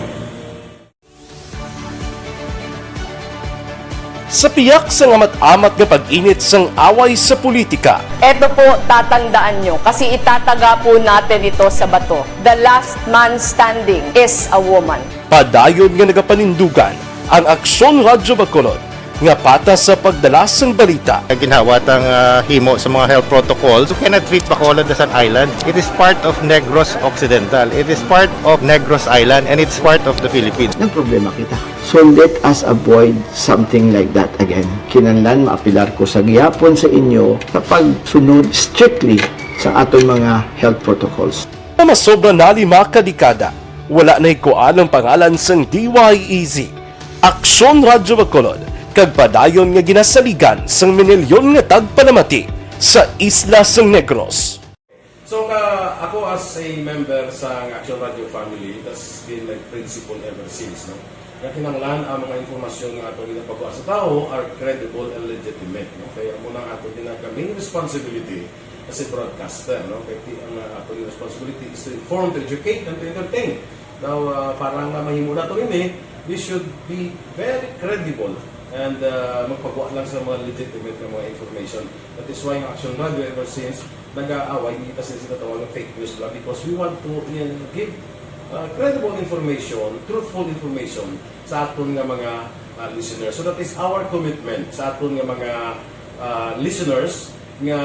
Sa piyak sang amat-amat nga pag-init sang away sa politika, Eto po, tatandaan nyo, kasi itataga po natin ito sa bato. The last man standing is a woman. Padayon nga nagapanindugan ang Aksyon Radyo Bacolod nga patas sa pagdala sang balita. Ginhawa tang, ah, himo sa mga health protocols. You cannot treat Bacolod as an island. It is part of Negros Occidental. It is part of Negros Island, and it's part of the Philippines. Nagproblema kita. So let us avoid something like that again. Kinahanglan maapilar ko sa gihapon sa inyo sa pagsunod strictly sa aton mga health protocols. Nga masobra na lima ka dekada, wala nahikuan ang pangalan sang D Y E Z, Aksyon Radyo Bacolod, kag padayon nga ginasaligan sang minilyon nga tagpalamati sa isla sang Negros. So nga ako as a member sa Action Radio family, that's been my principle ever since, no? Nga kinahanglan ang mga impormasyon nga ato ginapagawa sa tawo are credible and legitimate, no? Kaya mo na ato din ang main responsibility as a broadcaster, no? Kaya ti- ang uh, ato responsibility is to inform, to educate, and to entertain. Now, uh, para nga mahimo nato ini, we should be very credible and uh, magpagawa lang sa mga legitimate nga mga information. That is why ang Action Radio ever since nag-aaway kita sa ginatawag nga fake news lang because we want to uh, give uh, credible information, truthful information sa aton nga mga uh, listeners. So that is our commitment sa aton nga mga uh, listeners nga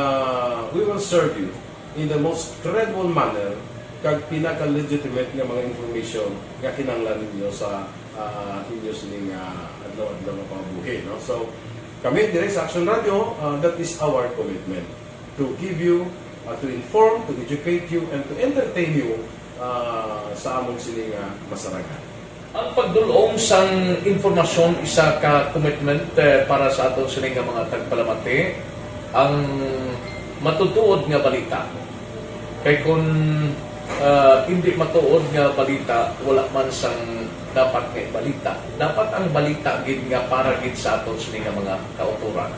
we will serve you in the most credible manner kag pinaka-legitimate nga mga information nga kinahanglan ninyo sa uh, inyo sining uh, adlaw-adlaw nga pangabuhi, no? So kami dire sa Action Radio, uh, that is our commitment to give you, uh, to inform, to educate you, and to entertain you uh, sa among sining uh, masarangan. Ang pagdul-ong sang impormasyon isa ka commitment eh, para sa aton sini nga mga tagpalamati, ang matutuod nga balita. Kay kun ah, hindi matuod nga balita, wala man sang dapat nga ibalita. Dapat ang balita gid nga para gid sa aton sini nga mga kautoran.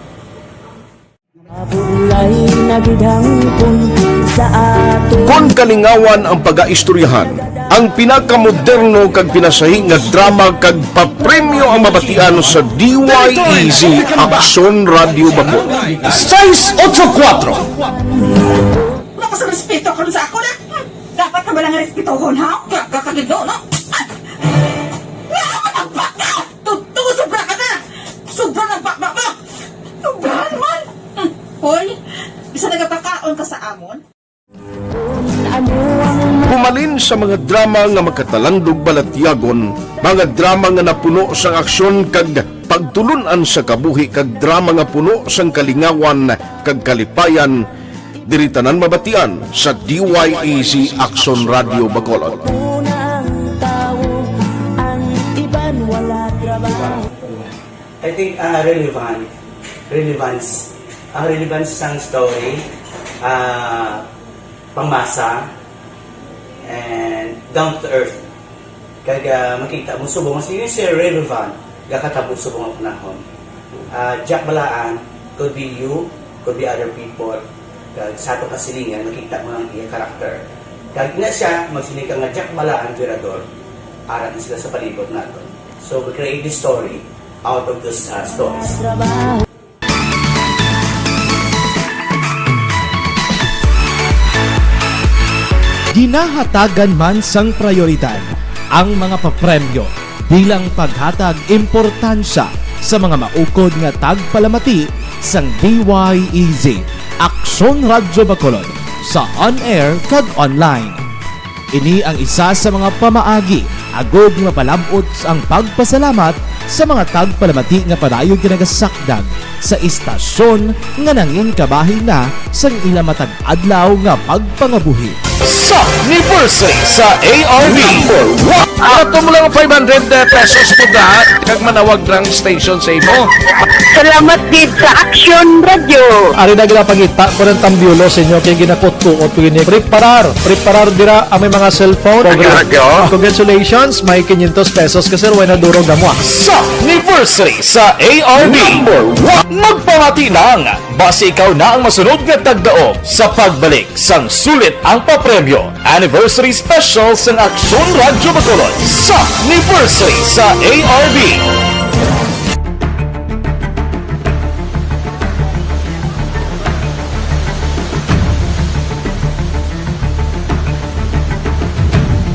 Mabulay na gid hangpon sa aton. Kon kalingawan ang pagaistoryahan, ang pinakamoderno kag pinasahi nga drama kag papremyo ang mabatian sa D Y E Z Aksyon Radyo Bacolod. Sais otso kuwatro. Wala ka sa respeto karon sa ako na. Hmm. Dapat ka ba lang respetohon, ha? Kaya ka kagido, no? Ay! Nga ako nagbaka! Totoo, sobra ka na! Sobra ng baba mo! Sobrahan man! Hmm. Hoy, bisa nagapakaon ka sa amon? Humalin sa mga drama nga makatalandog balatyagon, mga drama nga napuno sang aksyon kag pagtulun-an sa kabuhi, kag drama nga puno sang kalingawan kag kalipayan, diri tanan mabatian sa D Y E Z Aksyon Radyo Bacolod. Una ang tawo, ang iban wala trabaho. I think, ah, relevant, relevance, ang relevance sang story, ah, pangmasa, and down to earth. Kag, ah, makita mo subong mas yun, sir, relevant, gakatabo subong ang panahon. Ah, Jack Balaan, could be you, could be other people. Kag sa ato kasilingan, makita mo ang iya karakter. Kag ina siya, magsiling ka nga Jack Balaan, Virador, ara na sila sa palibot nato. So, we create this story out of those, ah, stories. Ginahatagan man sang prayoridad ang mga papremyo bilang paghatag importansya sa mga maukod nga tagpalamati sang D Y E Z, Aksyon Radyo Bacolod, sa on-air kag online. Ini ang isa sa mga pamaagi agod nga mapalab-ot ang pagpasalamat sa mga tagpalamati nga padayon ginagasakdag sa istasyon nga nangin kabahin na sang ila matag adlaw nga pagpangabuhi. Sa anniversary sa A R B. Number one. Ato mo lang five hundred pesos po da, kag manawag lang station sa imo. Salamat gid sa Aksyon Radyo. Ari na ginapangita ko ng tambyulo sa inyo kay ginakutkuot ko ini. Preparar, preparar dira ang may mga cellphone. Ang radyo. Congratulations, may quinientos pesos ka, sir, way na durog na mo, ah. Sa anniversary sa A R B. Number one. Magpamati lang. Basi ikaw na ang masunod nga tagdaog sa pagbalik sang sulit ang papremyo. Anniversary Special sang Aksyon Radyo Bacolod sa anniversary sa A R B.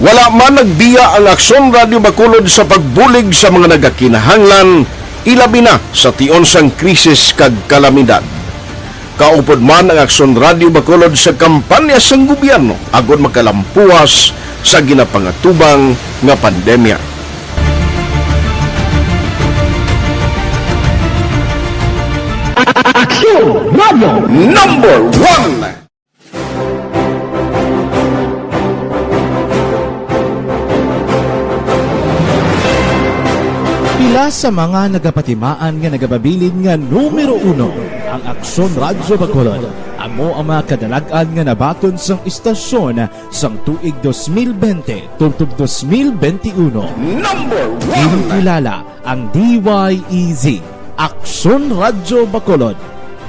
Wala man nagbiya ang Aksyon Radyo Bacolod sa pagbulig sa mga nagakinahanglan, ilabi na sa tion sang krisis kag kalamidad. Kaupod man ang Aksyon Radyo Bacolod sa kampanya sang gobyerno agod makalampuwas sa ginapangatubang nga pandemya. Aksyon Radyo Number One. Pila sa mga nagapatimaan nga nagababilin nga numero uno ang Aksyon Radyo Bacolod, amo ang mga kadalag-an nga nabaton sang istasyon sang tuig dos mil bente tubtob dos mil bente uno. Number one. Ginkilala ang D Y E Z, Aksyon Radyo Bacolod,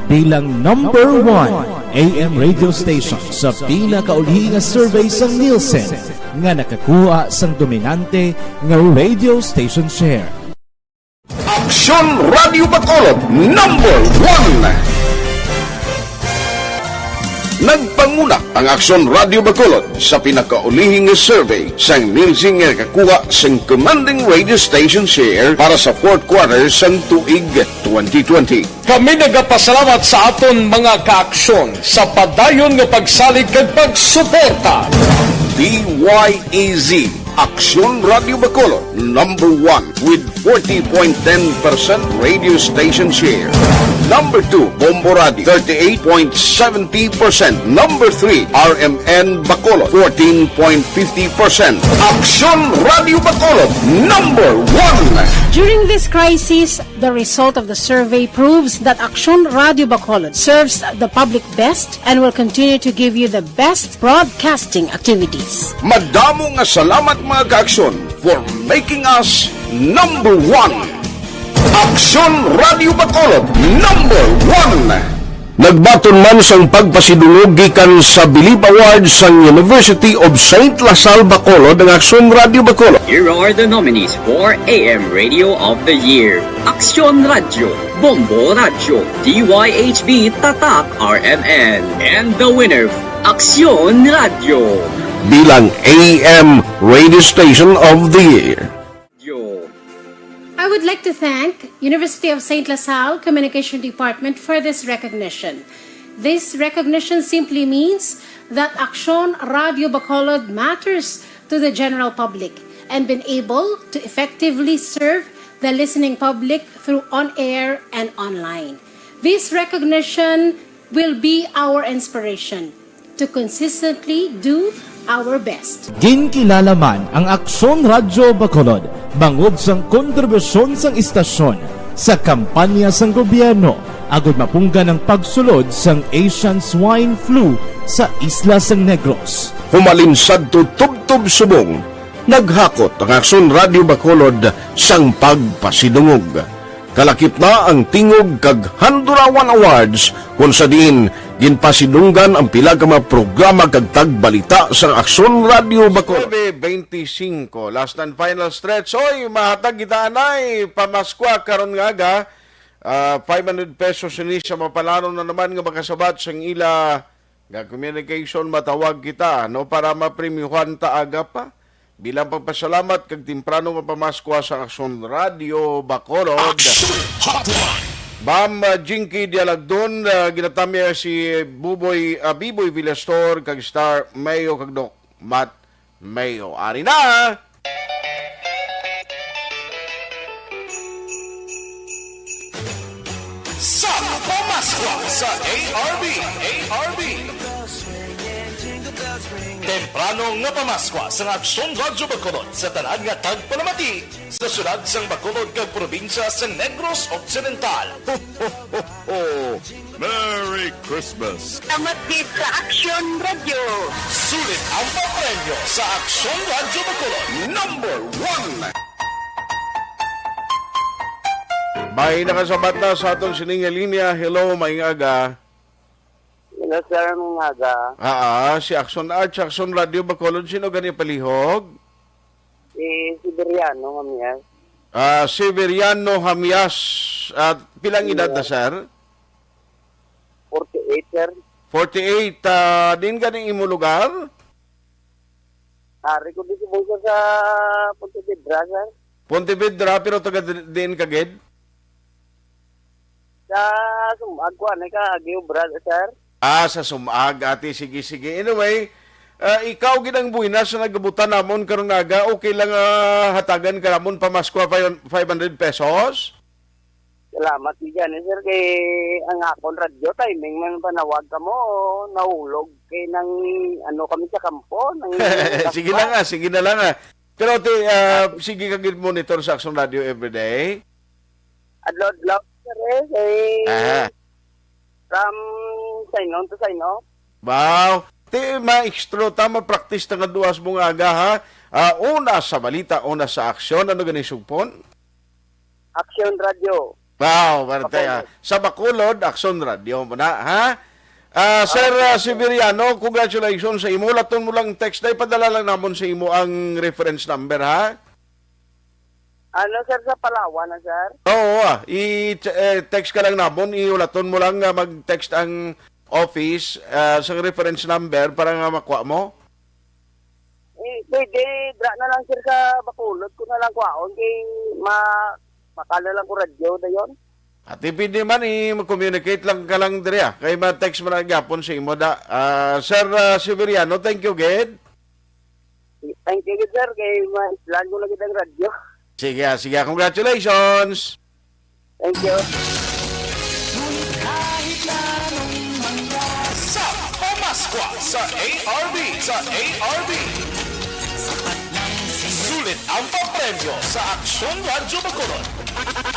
bilang number one A M radio station sa pinakaulihi nga survey sang Nielsen nga nakakuha sang dominante nga radio station share. Aksyon Radyo Bacolod, number one. Nagpanguna ang Aksyon Radyo Bacolod sa pinakaulihi nga survey sang Nielsen nga nakakuha sing commanding radio station share para sa fourth quarter sang tuig twenty twenty. Kami nagapasalamat sa aton mga kaaksyon sa padayon nga pagsalig kag pagsuporta. D Y E Z, Aksyon Radyo Bacolod, number one with forty point ten percent radio station share. Number two, Bombo Radio, thirty-eight point seventy percent. Number three, R M N Bacolod, fourteen point fifty percent. Aksyon Radyo Bacolod, number one. During this crisis, the result of the survey proves that Aksyon Radyo Bacolod serves the public best and will continue to give you the best broadcasting activities. Madamo nga salamat, mga kaaksyon, for making us number one. Aksyon Radyo Bacolod, number one. Nagbaton man sang pagpasidungog gikan sa Bilib Awards sang University of Saint La Salle Bacolod ang Aksyon Radio Bacolod. Here are the nominees for A M Radio of the Year: Aksyon Radio, Bombo Radio, D Y H B Tatak R M N, and the winner, Aksyon Radio, bilang A M Radio Station of the Year. I would like to thank University of Saint La Salle Communication Department for this recognition. This recognition simply means that Aksyon Radio Bacolod matters to the general public and been able to effectively serve the listening public through on-air and online. This recognition will be our inspiration to consistently do our best. Ginkilala man ang Aksyon Radyo Bacolod bangod sang kontribusyon sang istasyon sa kampanya sang gobyerno agud mapunggan ang pagsulod sang Asian Swine Flu sa isla sang Negros. Humalin sadto tubtob subong, naghakot ang Aksyon Radyo Bacolod sang pagpasidungog. Kalakip na ang Tingog kag Handurawan Awards, kon sa diin ginpasidunggan ang pila ka mga programa kag tagbalita sa Aksyon Radio Bacolod. Nuebe beintisinko, last and final stretch. Oy, mahatag kita anay pamaskwa karon nga aga. Ah, five hundred pesos ini sa mapalanon na naman nga makasabat sang ila nga communication, matawag kita, no, para mapremyuhan ta aga pa. Bilang pagpasalamat kag temprano nga pamaskwa sa Aksyon Radio Bacolod. Aksyon Hotline. Ma'am, ah, Jinky Dialagdon, ah, ginatamya si Buboy, ah, Biboy Villastor kag Star Mayo kag Doc Matt Mayo. Ari na! Sa Pamaskwa sa A R B, A R B. Temprano nga pamaskwa sa Aksyon Radyo Bacolod sa tanan nga tagpalamati sa syudad sang Bacolod kag probinsya sa Negros Occidental. Ho, ho, ho, ho! Merry Christmas! Salamat gid sa Aksyon Radyo. Sulit ang papremyo sa Aksyon Radyo Bacolod, number one. May nakasabat na sa aton sining nga linya. Hello, maayong aga. Hello, sir, maayong aga. Ah, ah, si Aksyon Art, sa Aksyon Radio Bacolod. Sino gani palihog? Si Siberiano Hamias. Ah, Siberiano Hamias. At pilang edad na, sir? Forty-eight, sir. Forty-eight. Ah, din gani imo lugar? Ari ko di subong sa Pontevedra, sir. Pontevedra, pero taga di-, diin ka gid? Sa Sumag, kuan, ay ka, Aguio, brad-, sir. Ah, sa Sumag, ate. Sige, sige. Anyway, ah, ikaw gid ang buhinas sa nagabutan namon karon nga aga. Okay lang, ah, hatagan ka namon pamaskwa five, five hundred pesos? Salamat gid gani, sir, kay ang akon radyo, timing man panawag kamo, nahulog kay nang, ano, kami sa kampo, nang Sige na nga, sige na lang, ah. Pero, ti, ah, sige ka gid monitor sa Aksyon Radio everyday? Adlaw-adlaw, sir, eh, kay Aha. from sign on to sign off. Wow. Ti, ma-extra ta, ma-practice ta nga duas mo nga aga, ha? Ah, una sa balita, una sa aksyon. Ano gani sugpon? Aksyon Radyo. Wow, parte, ah. Bacolod. Sa Bacolod, Aksyon Radyo mo na, ha? Ah, sir, ah, Siberiano, congratulations sa imo. Hulaton mo lang text na, ipadala lang namon sa imo ang reference number, ha? Ano, sir, sa Palawan na, sir? Oo, ah. I, eh, text ka lang namon, ihulaton mo lang nga mag-text ang office, ah, sa reference number para nga makuha mo. Eh, pwede, dra na lang, sir, sa Bacolod ko na lang kwaon kay ma-, makala lang ko radyo dayon. At pwede man, i-communicate lang ka lang diri, ah. Kay ma-text mo na gyapon sa imo da. Ah, Sir, ah, Severiano, thank you, gid. Thank you, sir, kay ma-, plan ko lagi ang radyo. Sige, ah, sige, ah. Congratulations! Thank you. Sa Pamaskwa sa A R B, sa A R B. Sulit ang papremyo sa Aksyon Radyo Bacolod.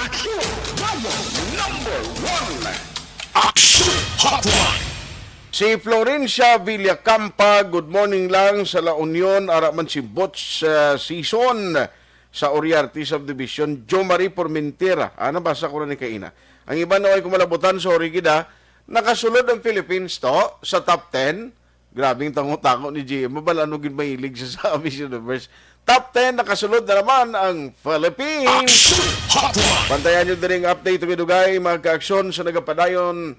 Aksyon Radyo number one. Aksyon Hotline. Si Florencia Villacampa, good morning lang sa La Union, ara man si Butch, ah, Season sa Uriarte Subdivision, Jo Marie Formentera. Ah, nabasa ko na ni kaina. Ang iban na way kumalabutan, sorry gid, ah. Nakasulod ang Philippines to sa top ten. Grabing tango-tango ni G M. Mabal ano gid mahilig siya sa Miss Universe. Top ten, nakasulod na naman ang Philippines. Action Hotline! Pantayan nyo diri ang update, dugay-dugay, mga kaaksyon sa nagapadayon.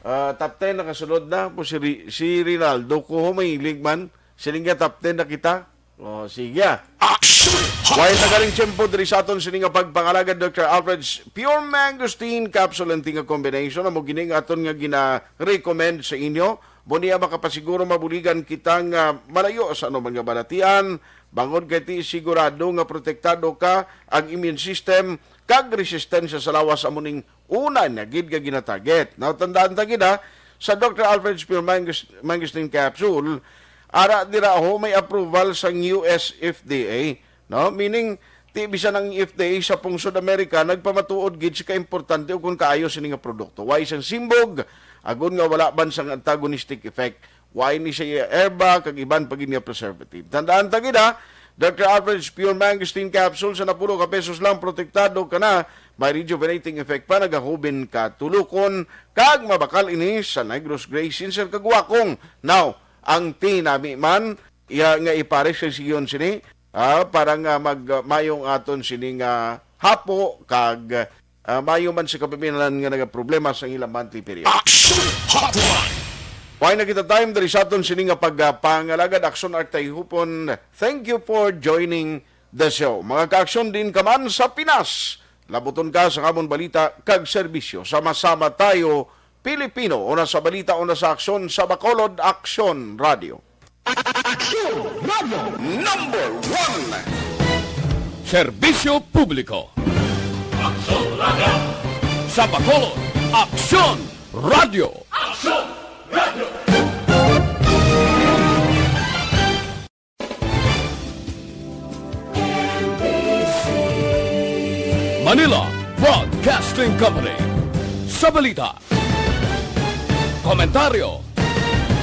Ah, top ten, nakasulod na po si, Ri- si Rinaldo Cujo, mahilig man. Siling nga top ten na kita. Oh, sige, ah. Action Hotline! Way nagaling tiyempo diri sa aton sini nga pagpangalagad, Doctor Alfred's Pure Mangosteen Capsule and Tinga Combination. Amo gini nga aton nga gina-recommend sa inyo. Mo niya makapasiguro mabuligan kita nga malayo sa anuman nga balatian. Bangod kay ti sigurado nga protektado ka, ang immune system kag resistensya sa lawas amo ning una na gid nga ginatarget. Now, tandaan ta gid, ha, sa Doctor Alfred's Pure Mangus- Mangosteen Capsule, ara dira ho may approval sang U S F D A, no? Meaning, ti bisan ang F D A sa pungsod Amerika nagpamatuod gid sa kaimportante o kung kaayo sini nga produkto. Way sang simbog, agod nga wala man sang antagonistic effect. Way ni siya herba kag iban pa gid nga preservative. Tandaan ta gid, ha, Doctor Alfred's Pure Mangosteen Capsule sa napulo ka pesos lang, protektado ka na, may rejuvenating effect pa, nagahubin ka tulukon, kag mabakal ini sa Negros Gray, Sincere kag Wakong. Now, ang tinami man, iya nga ipares sa siyon sini, ah, para nga mag, ah, mayong aton sini nga hapo kag, ah, mayo man sa kapipinan nga nagaproblema sa ilang monthly period. Action Hotline! Way na kita time diri sa aton sini nga pagpangalagad. Aksyon Artay Hupon. Thank you for joining the show. Mga kaaksyon din ka man sa Pinas, labuton ka sa amon balita kag serbisyo. Sama-sama tayo, Pilipino, una sa balita, una sa aksyon, sa Bacolod Aksyon Radio. Aksyon Radio Number One. Serbisyo publiko. Aksyon Radio. Sa Bacolod, Aksyon Radio. Aksyon Radio. Manila Broadcasting Company. Sa balita, komentaryo,